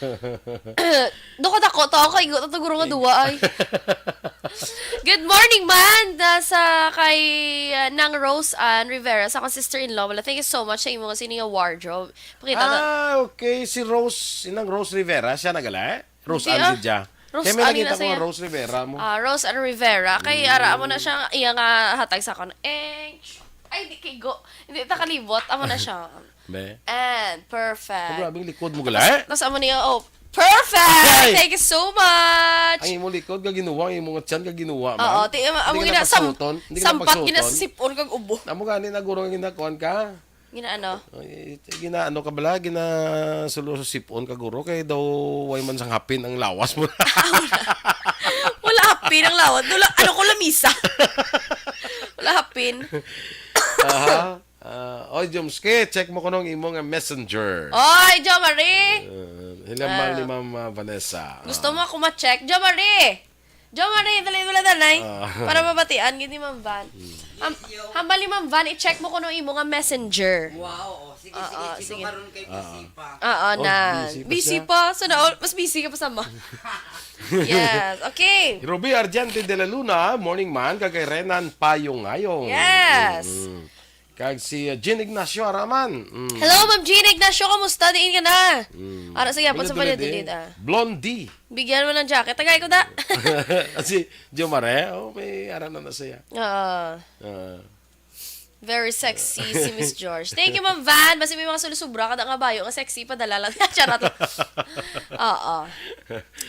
Dako-dako to. Ako, igo to, guro nga duwa, ay. Good morning, man. Da sa kay, uh, Nang Rose Ann Rivera, sa akong sister-in-law. Wala, thank you so much sa imo nga sini nga wardrobe. Pakita na. Ah, okay. Si Rose, si Nang Rose Rivera, siya nagala? Rose Hindi, Ann ah. Rivera. Rose Kaya may Ann nakita na ko nga siya. Rose Rivera mo. Ah, Rose Ann Rivera. Kay Mm. ara, amo na siya, iya nga hatag sa akon. Eh, ay, di kay go. Hindi ta kalibot. Amo na siya. Be. And, perfect. Oh, grabe, ang likod mo, gala, eh? Tapos, tapos amo niya, oh, perfect! Ay! Thank you so much! Ang imo likod, kaginuwa, ang imo nga tiyan, kaginuwa, man. Oo, ti-, amo, amo Hindi ka gina-, sam-, napagsuoton? Hindi ka sampat, napagsuoton? Ginasipon kag ubo. Amo gani na, guro, nga ginakuan ka. Ginaano? Ay, ginaano ka bala? Ginasulo sa sipon ka, guro, kay daw way man sang hapin ang lawas mo. Ah, wala. Wala hapin ang lawas. Wala, ano ko, lamisa. Wala hapin. Aha. Ah, oy, Jomski, check mo kuno ang imo nga messenger. Oy, Jo Marie! Ah, hello, Ah. Ma'am, ni Ma'am, ah, Vanessa. Gusto Ah. mo ako ma-check? Jo Marie! Jo Marie, dali, wala na, nay. Ah. Para mabatian, gid ni Ma'am Van. Hmm. Ham-, hambal ni Ma'am Van, i-check mo kuno imo nga messenger. Wow, oh, sige, Oo, sige, sige. Sige. Karon kay Ah. busy pa. Oo, Oh, na. busy pa Busy siya? pa. So, na, mas busy ka pa sa ma-, Yes, okay. Ruby Argente de la Luna, morning man, kag kay Renan Payong Ngayong. Yes. Mm. Kag si, uh, Jean Ignacio Araman. Mm. Hello, Ma'am Jean Ignacio, kamusta? Diin ka na? Mm. Ara sa yapon sa Valladolid, Valladolid, ah. Blondie. Bigyan mo ng jacket. Tagay ko na. Si Jomare, oh, may ara na na siya. Oo. Ah. Very sexy si Miss George. Thank you, Ma'am Van. Basta may mga sulusubra ka na nga bayo nga sexy, padala lang. Charot lang. Oo.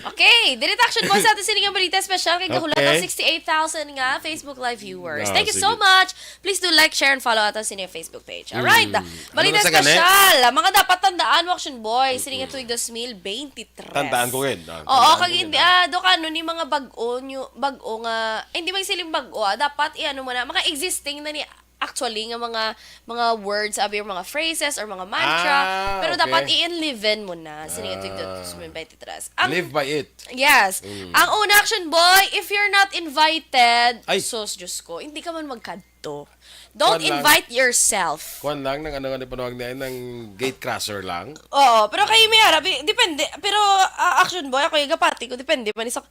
Okay, diri ta action po sa ato sini nga balita special kay gahulat Okay. ang sixty-eight thousand nga Facebook Live viewers. Ah, Thank you so sige. much. Please do like, share, and follow ato sini Facebook page. Alright. Mm. Balita Ano na sa gani? special. Ang mga dapat tandaan mo, Action Boy, sini nga Mm-mm. tuig dos mil twenty-three. Tandaan ko gid. Ah, Oo, tandaan kag ko gid, hindi, ah. ah, do ka, ano, ni mga bag-o nyo, bag-o nga, eh, hindi magsiling bag-o, ah. Dapat, i-ano mo na, mga existing na ni, ak-, actually nga mga mga words, abi, or mga phrases, or mga mantra. Ah, Pero dapat okay. i-enliven mo na. Sini ito yung Ah. twenty twenty-three. Ang, Live by it. Yes. Mm. Ang una, Action Boy, if you're not invited, Ay. sus, Diyos ko, hindi ka man magkadto. Don't Kuwan lang. invite yourself. Kuwan lang, nang ano nga ni panawag niya, nang gate crusher lang. Oo, pero kayo may harap, eh, depende. Pero, ah, Action Boy, ako yung gapati ko, depende man sa,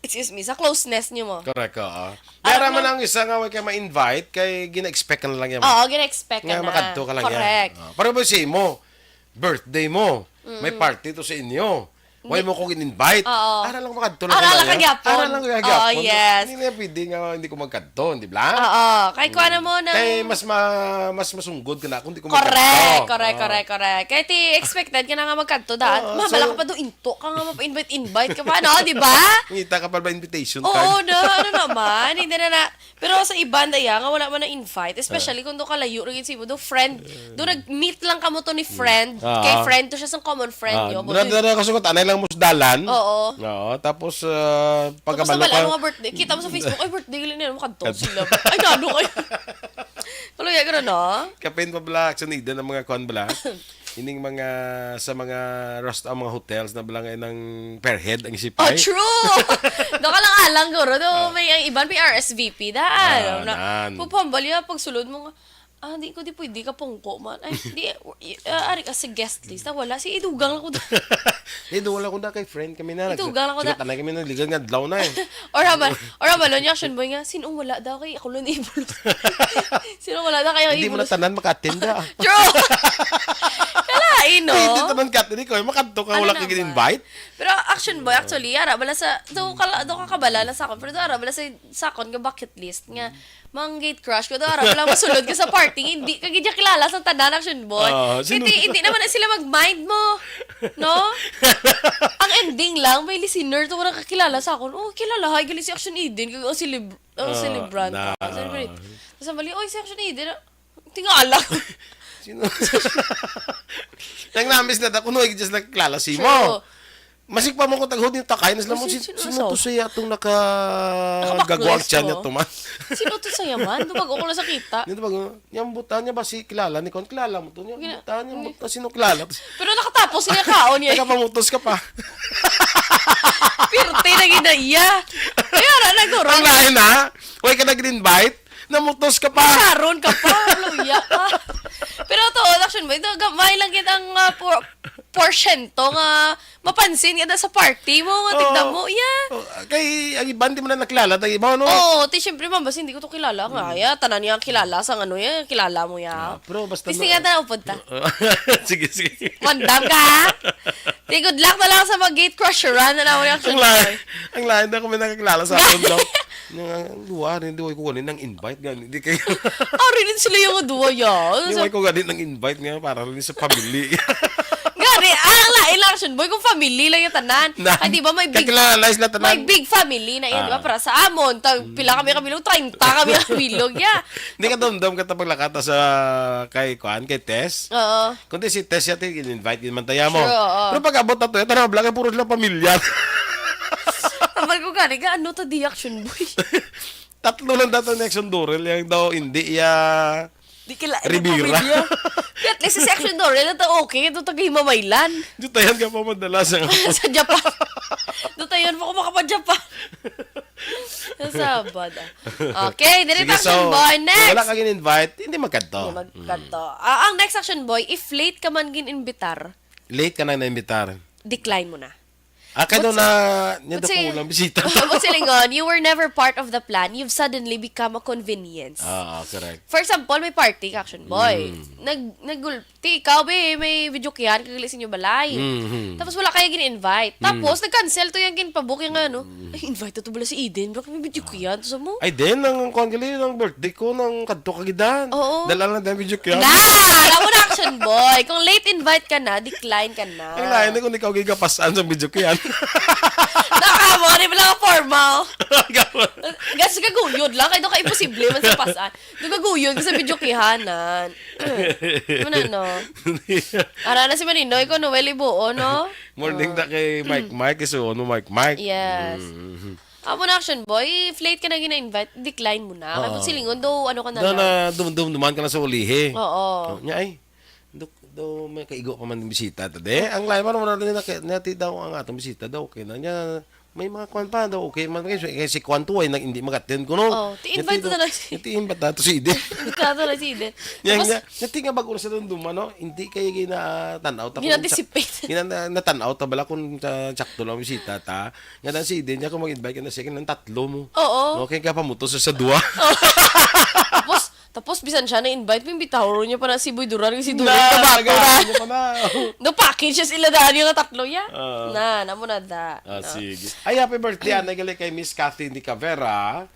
excuse me, sa closeness niyo mo. Correct, oo. Alam Meron mo man na ang isa nga way kay ma-invite, kay gina-expect ka na lang yan. Oo, gina-expect ka Nga na. makadto ka lang Correct. yan. Oo. Pero ba si mo, birthday mo, may Mm. party to sa inyo. Way Hindi. mo ko gin-invite. Oo. Ara lang makadto lang Ara ka lang lang, kag yapon. Ara lang kag Oo, yapon. yes. Hindi na pwede nga hindi ko magkadto, di ba? Oo. Kay kuha na Mm. mo ng Kay mas ma-, mas masunggod ka na kung di ko Correct, magkadto. correct, Oo. correct, correct. Kay ti expected ka na nga magkadto, daan. Oo, Mabala so ka pa do, into ka nga mapa-invite-invite ka pa, no? Di ba? Ngita ka pa ba invitation Oo, card? no, ano naman? Hindi na na. Pero sa iban, daya, nga wala man na-invite, especially kung do kalayo, rin si mo, do friend, do nag-meet lang kamo to ni friend, Ah. kay friend to siya sa common friend Ah, nyo. dura-, dura ka sugot, anay lang mo sa dalan. Oo. Oo, tapos, ah, Tapos pagkabalo nabal-an ka mo nga birthday, kita mo sa Facebook, "Ay, birthday gali nila, makadto Kadto. sila." Ay, gano kayo? Kaluya, gano, no? Kapin pa bala, Action Eden, ang mga kuwan bala. Ining mga, sa mga rest, ang mga hotels na bala nga nang per head ang Oh, isipay. true! Do ka lang alang, guro. Do, Ah. may ang iban, may R S V P daan. Ah, Na, nan. pupambal ya, pag sulod mo nga, "Ah, di ko, di pwede ka pungko man. Ay, di, uh, ari ka sa guest list." Ah, wala. Si idugang lang ko da. Idugang lang ko da kay friend kami na. Idugang lang ko da. Sikat anay kami na, ligan nga adlaw na eh. Or hamal, or hamal, ni Action Boy nga, "Sino wala daw kay ako lang ibulot?" Sino wala daw kay Hindi mo na ibulot? tanan maka-attend da. True. Kalain, no? Hindi tanan ka-attend, ikaw, eh, makadto ka, Ano wala ka naman? gin-invite? Pero Action Boy, actually, ara bala sa, do ka, do ka kabala na sa akon, pero do ara bala sa, sa akon nga bucket list nga, mang gate crush ko, do ara bala masulod ka sa party, hindi ka gid kilala sa tanan, Action Boy. Ah, sino? Hindi, hindi naman na sila mag-mind mo, no? Ang ending lang, may listener to, wala kakilala sa akon. Oh, kilala, hi, gali si Action Eden, kag ang celeb-, ang Ah, celebrant, na, ah, celebrate. ah. Tapos ang bali, "Oy, si Action Eden, ah." Tingala. Sino? Nang namis na ta, kuno, just like, kilala si mo. True. Masig pa mo ko taghod ni Takay, nas lamon, Sino, si, sino sino sa? to siya itong naka-, Nakabaklas gagwal siya ko. niya to, man? Sino to sa yaman? Dumago ko lang sa kita. Dito ba, yung buta niya ba si kilala ni Kon? Kilala mo to niya? Gina-, Buta niya, uy. buta, sino kilala? Pero nakatapos niya kaon niya. Nakapamutos ka pa. Pirte na gina iya. Kaya na, nagurang. Ang lain, ha? Way ka nag-invite? Namutos ka pa. Karon ka pa, luya ka. Pero to, Action Boy, ito, gamay lang kita ang, ah, por-, porsyento nga mapansin nga da sa party mo, nga tignan Oo. mo, yeah. Oh, kay, ang iban di mo na nakilala, ang iba, no? Oo, ti, syempre, ma'am, basta hindi ko to kilala, nga, Mm. yeah, tanan niya ang kilala sa ano, yeah, kilala mo, yeah. Ah, pero basta Testing ma- nga na, upod ta. Sige, sige. Mandam ka, ha? Ti, good luck na lang sa mga gate crusher, ha, na lang ang Action Boy. Ang lain, ang lain na kung may nakakilala sa akin daw. Nga, ang duwa, hindi ko kunin ang invite, gani, di kayo. Ah, rin sila yung duwa, ya. Yung Sa may ko gani ng invite nga, para rin sa family. Gani, ah, ang lain lang, Action Boy, kung family lang yung tanan. Na, Ay, di ba, may big, kakilala sila tanan. may big family na yan, di ba? Ah. Para sa amon, tag, pila kami kabilog, treinta kami kabilog, ya. Hindi ka dumdum ka ta paglakata sa kay, kuan, kay Tess? Oo. Kundi si Tess yata, in-invite yun man taya mo. Sure, oo. Pero pag abot na to, yata na, vlog, puro sila pamilya. Amal ko gani, ga, ano to, di Action Boy? Tatlo lang dato ni Action Dorel, yung daw, hindi, ya, Di kila, hindi Rivera. pamilya. Di, at least si Action Dorel, ito okay, ito taga Himamaylan. Dutayan ka pa madala sa Sa Japan. Dutayan pa ko makapa-Japan. Sa Sabad, ah. Okay, diri Sige, ta, so, Action Boy, kung wala next. ka gin-invite, hindi magkadto. Hindi magkadto. Mm. Ah, ang next, Action Boy, if late ka man gin-imbitar, Late ka na na-imbitar. decline mo na. Ah, kaya But daw sa-, na, niya but daw sa-, kulang bisita. but sa lingon, you were never part of the plan. You've suddenly become a convenience. Ah, ah, correct. For example, may party ka, Action Boy. Mm. Nag-, nagul-, ti, ikaw, be, may videokehan, kagali sa inyo balay. Mm-hmm. Tapos wala kayo gin-invite. Mm. Tapos, nag-cancel to yung gin-pabook yung ano, Mm. "Ay, invite to bala si Eden, bro, kami videokehan to sa mo." Ay, din, ang, ang kuwan gali, ang birthday ko, nang kadto ka gidan. Oo. Dala lang din videokehan. Na! Alam mo na, Action Boy. Kung late invite ka na, decline ka na. Ang lain na kung ikaw gigapasan sa videokehan. Nakamo, di ba lang ang forma, oh? Gas ka guyod lang, kaya doon ka imposible man sa pasan. Doon ka guyod ka sa videokehanan. Ano, no? Ara na si Maninoy ko, Noel Ibuo, no? Morning Ah. na kay Mike Mike, isuon mo Mike Mike. Yes. Mm. Amo na, Action Boy, if late ka na gina-invite, decline mo na. Kay Oo. Pag silingon, daw, ano ka na Daw lang. na dum-, dum-, duman ka na sa ulihi. Oo. Oh, nya ay, daw, daw may kaigo pa man yung bisita ta, de. Ang lain, parang wala na naki-, nati daw ang atong bisita daw, okay na. Nya, may mga kwan pa daw, okay man. Kay si, kay si kwan to, ay, nag-, hindi mag-attend ko, no? Oh, ti-invite Nati na lang si Nati-invite na to si Eden. Invite na lang si Eden. Nya, Tapos, nya, nati nga bago na sa duman, no? Hindi kay ginatanaw ta kung Gina-anticipate. Gina-, na-, natanaw ta bala kung sa-, sakto lang ang bisita ta. Nga na si Eden, niya kung mag-invite ka na siya, kinang tatlo mo. Oo. Okay ka pa mo to sa, sa duwa. Tapos, tapos bisan siya na-invite, may bitaw niya pa na si Boy Duran, si Duran Na, kabato na. nag-aano pa na. No package siya sila daan yung tatlo niya. Oo. Na, namo na da. Ah, No? sige. Ay, happy birthday, anay gali kay Miss Kathy Nicavera,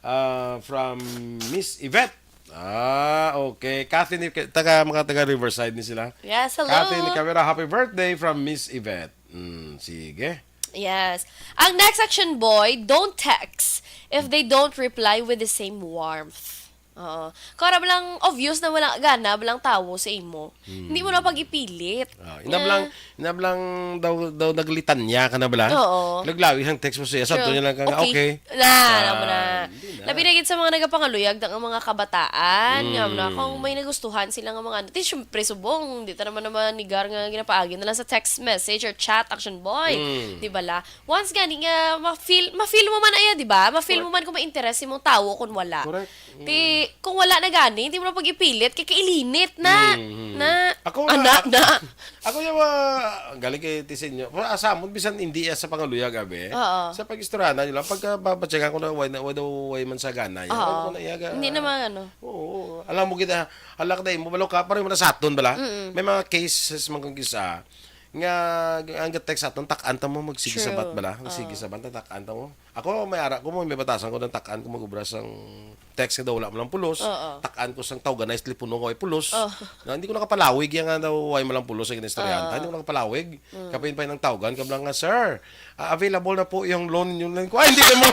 ah, from Miss Yvette. Ah, okay. Kathy ni, taga, mga taga Riverside ni sila. Yes, hello. Kathy Nicavera, happy birthday from Miss Yvette. Mm, sige. Yes. Ang next, Action Boy, don't text if they don't reply with the same warmth. Oo. Kung aram lang, obvious na wala gana, walang tawo sa imo. Hmm. Hindi mo na pag-ipilit. Ah, inam lang, Yeah. inam lang daw, daw naglitanya ka na bala. Oo. Laglawi ang text mo siya, True. sabto niya lang ka nga, Okay. okay. Na, alam mo na. Ah, hindi na. Labi na gid sa mga nagapangaluyag, ang mga kabataan, nga, Mm. na, kung may nagustuhan sila nga mga ano, ti, syempre, subong, di ta naman naman nigar nga ginapaagi na lang sa text message or chat, Action Boy. Mm. Di ba la? Once gani nga ma-feel, ma-feel mo man aya, di ba? Ma-feel mo Correct. man kung may interes imong tawo kung wala. Correct. Mm. Ti, kung wala na gani, hindi mo na pag-ipilit, kay kailinit na. Mm, mm. Na, Ako nga, anak ak-, na. ako yung mga, galing kay ti sa inyo. Pero asa mo, bisan hindi ya sa pangaluyag, abi. Oo. Sa pag-istoryahan nyo lang, pagka babatyagan ko na, way na, way daw, way man sa gana, yun. Oo. Ano ko na, iyaga, Hindi naman ano. Oo, oo. Alam mo kita, halak na mo, balo ka, pareho mo na sa aton, bala? Mm-mm. May mga cases man kung kisa, nga, ang text sa aton, tak-an ta mo, magsige True. sabat, bala? Magsige Oo. sabat, tak-an ta mo. Ako, may ara ko mo, may batasan ko ng tak-an ko mag-ubra sang text nga daw wala mo lang pulos. Oo. Tak-an ko sang tawganay sa telepono nga way pulos. Oo. Na, hindi ko nakapalawig yan nga daw way mo lang pulos ang inistoryahan. Oo. Hindi ko nakapalawig. Mm. Kapin pa yung tawgan, kablang nga, "Sir, ah, available na po yung loan ninyo." Lang ko, "Ay, hindi mo."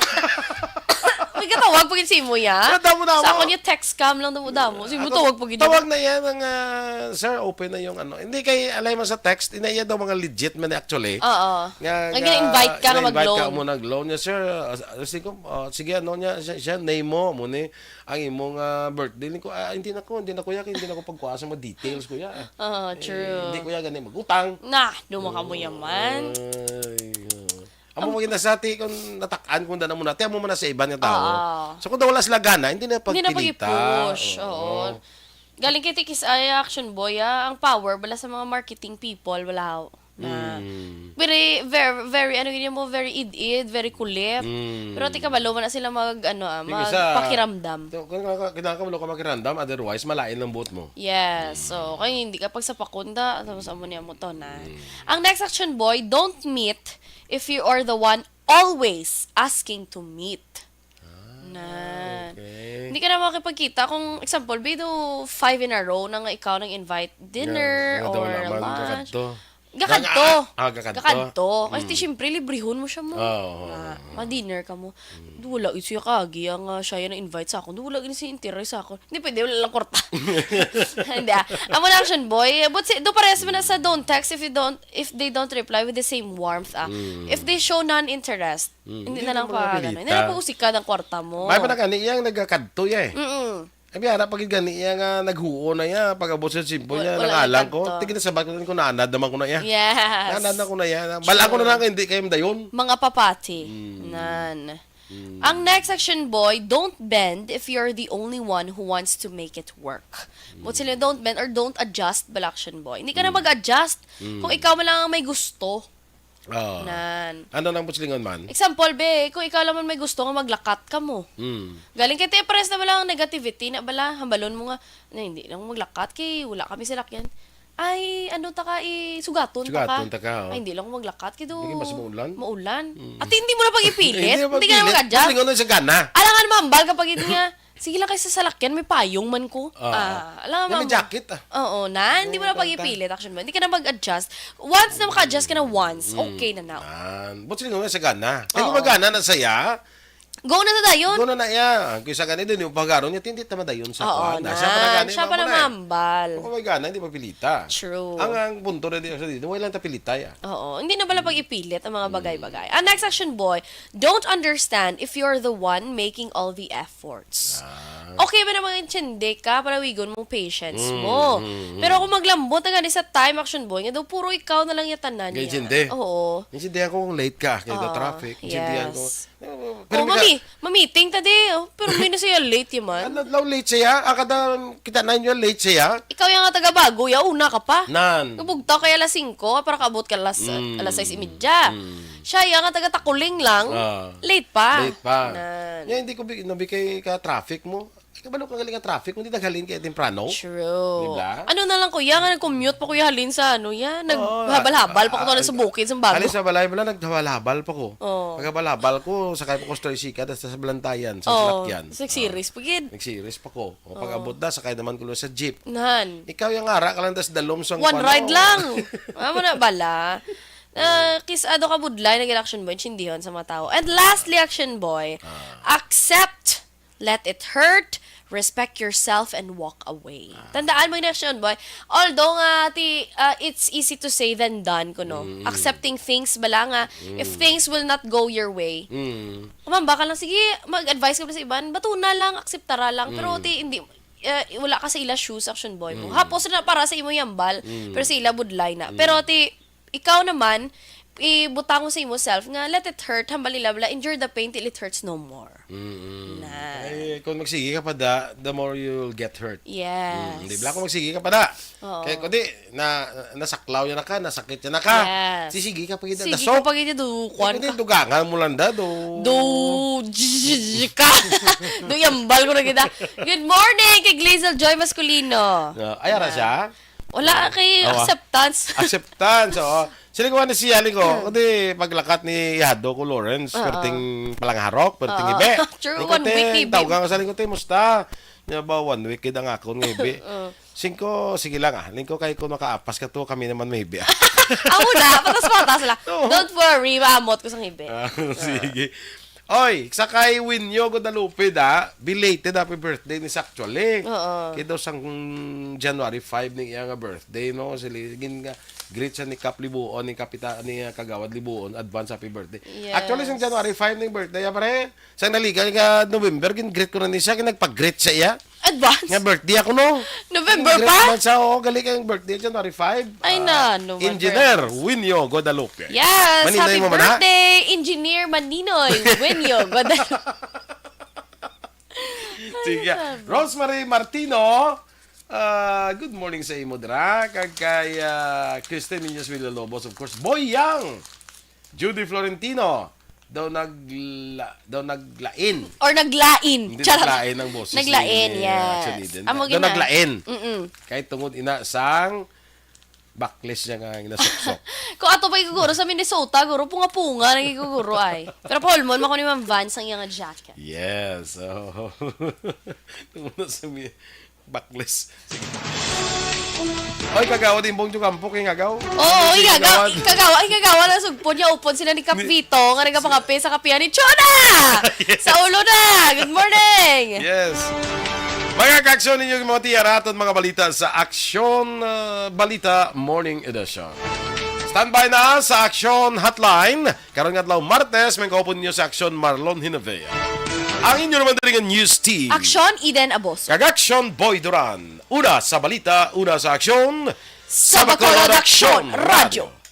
May katawag pag si mo, ya? Wala, damo na Sa mo. ako niya, text scam lang, damo-damo. Sige mo, Ako, tawag pag tawag na yan, ang, ah, "Sir, open na yung ano." Hindi kay alay man sa text, ina iya daw mga legit man actually. Oo. Nga, Nga nga, gina-invite ka nga gina-invite ka mag-loan. mo nag-loan niya, "Sir, ah, ah, sige, ah, sige, ano niya, siya, siya, name mo, mo ni, ang imong, ah, birthday." Ko, "Ah, hindi na ko, hindi na ko ya, hindi na ko pagkuha sa mga details ko ya." Ah, Eh, true. hindi ko ya gani mag-utang. Nah, duma ka mo yaman. Ay, ah. Amo Am- maganda sa ti kung natakan kung dana mo na, ti amo man na sa iban nga tao. Oo. So kung wala sila gana, hindi na Hindi na pagpilita. pag-i-push, Oo. oo. Galing kay Tikis ay Action Boy, ah, ang power bala sa mga marketing people, wala na. Mm. Very, very, very, ano yun mo, very id-id, very kulit. Mm. Pero ti kabalo man na sila mag, ano, ah, Sige, sa magpakiramdam. So, kung kailangan ka, kailangan ka, wala ka makiramdam, otherwise, malain lang buot mo. Yes, Mm. so, kaya hindi ka pagsapakunda, tapos amo niya mo to na. Mm. Ang next, Action Boy, don't meet if you are the one always asking to meet. Ah, Na. okay. Hindi ka na makipagkita. Kung example, be, do five in a row na nga ikaw nang invite dinner Nga, nga daw or wala man, lunch. kakadto. Gakadto. Nga, ah, ah, gakadto. Gakadto. Kasi Mm. ti, syempre, librihon mo siya mo. Oo, oo, Na, oo. ma-dinner ka mo. Mm. Do, wala, ito yung kaagi, ang, ah, siya yung na-invite sa akon. Do, wala, gini si interes sa akon. Hindi pwede, wala lang kwarta. Hindi, ah. Amo na, Action Boy. But si, do, parehas mo na sa don't text if you don't, if they don't reply with the same warmth, ah. Mm. If they show non-interest, Mm, Hindi hindi na lang mo na pa, pinilita. ano, hindi na pa usikad ang kwarta mo. May pa na gani, iyang nagakadto, ya, eh. Mm-mm. Ay, may ara pa gid gani, iya nga naghuo na, ya, pag-abot sa simpo Wa-, niya, wala nangalang ko. nagkadto. Tigil na sa bakit ko, naanad naman ko na, ya. Yes. Naanad na ko na, ya. Bala ko na True. lang, hindi kayo dayon. Mga papati. Mm. Nan. Mm. Ang next, Action Boy, don't bend if you're the only one who wants to make it work. But Mm. sila, don't bend or don't adjust, bala, Action Boy. Hindi ka na Mm. mag-adjust Mm. kung ikaw man lang ang may gusto. Oo. Nan. Ano nang pusilingon man? Example, be, kung ikaw lang man may gusto nga maglakat ka mo. Mm. Galing kay ti, pares na bala ang negativity na bala, hambalon mo nga, "Na, hindi lang maglakat kay wala kami salakyan." Ay, ano ta ka, eh, sugaton ta ka. Sugaton ta ka, oh. Ay, hindi lang maglakat kay do Hindi, mas maulan. maulan. Mm. At hindi mo na pag-ipilit. Hindi mo Hindi ka na pag-ipilit. mag-adjust. Pusilingon na sa gana. Alangan mambal kapag yun nga, Sige lang kayo sa salakyan, may payong man ko. Oo. Ah, alam Yan, may mo. jacket, ah. Oo, na, hindi mo na Yan, pag-ipilit, Action Boy. Hindi ka na mag-adjust. Once na maka-adjust ka na once, Mm. okay na na. Ah, but sino nga sa gana? Kaya Oo. kung magana na saya, Go na sa dayon. Go na na iya. Kaysa gani din, yung pagaron niya, hindi tama dayon sa Oo, kuwan. Na, siya pa na na. gani, Siya pa mamo na na eh. mambal. Kung may gana, hindi mapilita. True. Ang, ang punto na di sa dito, wala lang tapilita ya. Oo, hindi na pala pag-ipilit ang mga bagay-bagay. Ang next action, boy, don't understand if you're the one making all the efforts. Ah. Okay ba na mga intindi ka, palawigon mong patience Mm, mo. mm, mm. Pero kung maglambot na gani sa time, action boy, nga daw puro ikaw na lang yatanan Kaya niya. intindi. Oo. Intindihan ko kung late ka, kaya daw Ah, traffic. Intindihan ko. yes. Oh, Pero may mami, ka- mamiting ta di. Oh. Pero may na siya late yaman. Ano daw late siya? Ah, kada kita na yun late siya? Ikaw yung nga taga bago, ya una ka pa. Nan. Kabugtaw kaya alas singko, para kaabot ka alas, Mm. alas sais y media. Mm. Siya yung nga taga Takuling lang, Ah. late pa. Late pa. Nan. Yan, hindi ko bi- nabikay ka traffic mo. Ay, kabalo ka galing ang traffic, hindi naghalin kaya temprano. True. Di ba? Ano na lang, kuya, nga nag-commute pa, kuya, halin sa ano, yan. Oo, Naghabal-habal pa ko ah, to sa bukid, sa bago. Halin sa balay mo lang, naghabal-habal pa ko. Oo. Paghabal-habal ko, sakay pa ko sa tricycle, tas sa Balantayan, sa Oo. salakyan. Nag-series pa gid. Nag-series pa ko. O, Oo. pag-abot na, sakay naman ko lang sa jeep. Nan. Ikaw yung ara ka lang, tas dalom sa One kuwan, ride oh. lang. Amo na bala. Ah, kis ado ka budlay, nag-action boy, intindihan sa mga tao. And lastly, action boy, Ah. accept, let it hurt, respect yourself, and walk away. Ah. Tandaan mo yung action boy. Although nga, ti, ah, it's easy to say than done, kuno. Mm. Accepting things, bala nga, if Mm. things will not go your way, Mm. kumamba ka lang, sige, mag-advise ka sa iban, batuna lang, akseptara lang, pero Mm. ti, hindi, eh, wala ka sa ila shoes, action boy mo. Mm. Hapos na para sa imo yambal, Mm. pero sa ila budlay na. Mm. Pero ti, ikaw naman, ibutang mo sa imo self nga, let it hurt, hambal ila bala, endure the pain till it hurts no more. Mm-mm. Na. Ay, kung magsige ka pa da, the more you'll get hurt. Yes. Mm, di ba? Kung magsige ka pa da. Oo. Kaya kundi, na, nasaklaw yan na ka, nasakit yan na ka. Yes. Sisige ka pa gid, Sige dasok. ka pa gid, do, Kaya kuwan kundi, ka. dugangan mo lang da, do. Do, j-, ka. Do, yambal ko na kita. Good morning kay Glazel Joy Masculino. Ah, ay, ara Na. siya? Wala kay Awa. acceptance. Acceptance, oo. Sila ko ni siya, liko. Hmm. Kundi paglakat ni Yado ko Lawrence, Oo. perting palangharok, perting Oo. hibi. True, Liko, one te, week hibi. tawag ka sa liko, te, musta? Niya ba, one week gid ang akon nga hibi? Oo. Singko, sige lang, ah. Lingko kay kung makaapas ka to, kami naman may hibi, ah. Amo na, patas-patas lang. Oo. Don't worry, maamot ko sa hibi. Ah, Oo. sige. Oy, sa kay Winyo Guadalupe da, belated happy birthday ni sa actually. Oo. Kay daw sang January five ning iya nga birthday, no? Sila gin nga greet sa ni Kap Libuon, ni Kapita-, ni, uh, Kagawad Libuon, advance happy birthday. Yes. Actually, sang January five ning birthday, ah, pare. Sang naliga nga November, gin greet ko na ni siya, gin nagpa-greet sa iya. Advance? Nga birthday ako, no? November Gin greet pa? man siya, oo, gali kay birthday, January five. Ay, Ah, na, no, Engineer Winyo Guadalupe. Yes, Maninay happy mo man, ha? birthday, Engineer Maninoy Winyo Guadalupe. Sige. Ay, sabi. Rosemary Martino, ah, good morning sa imo, dra. Kag kay, ah, Kristen Niños Villalobos, of course. Boy Yang, Judy Florentino, daw nagla-, daw naglain. Or naglain. Hindi Charot. naglain ang boses Naglain, ni, ah, yes. Action Eden. Amo Daw gina- naglain. Mm-mm. Kay tungod ina sang baklis niya nga ginasuksok. Kung ato pa iguguro sa Minnesota, guro, punga-punga na iguguro ay. Pero paulmon mo ko ni Ma'am Vance ang iyang jacket. Yes. Oh. Tungod na sa mi-, baklis. Sige. Oy, kagawad, imbong Jocampo, kay ngagaw. Oo, Hindi, igagaw, kagawad. igagaw, ay, igagaw, ang sugpon niya, upod sila ni Kap Ni- Vito, nga nagapangapit sa kapihan ni Chona! Yes. Sa ulo na! Good morning! Yes. Mga kaaksyon ninyo, mga tiyaraton, mga balita sa Aksyon, uh, Balita Morning Edition. Standby na sa Aksyon Hotline. Karon nga adlaw, Martes, may kaupon ninyo sa Aksyon Marlon Hinavea. Ang inyo naman diri nga news team. Aksyon, Eden Aboso. Kag Aksyon, Boy Duran. Una sa balita, una sa aksyon, Sa Bacolod Aksyon, Radyo.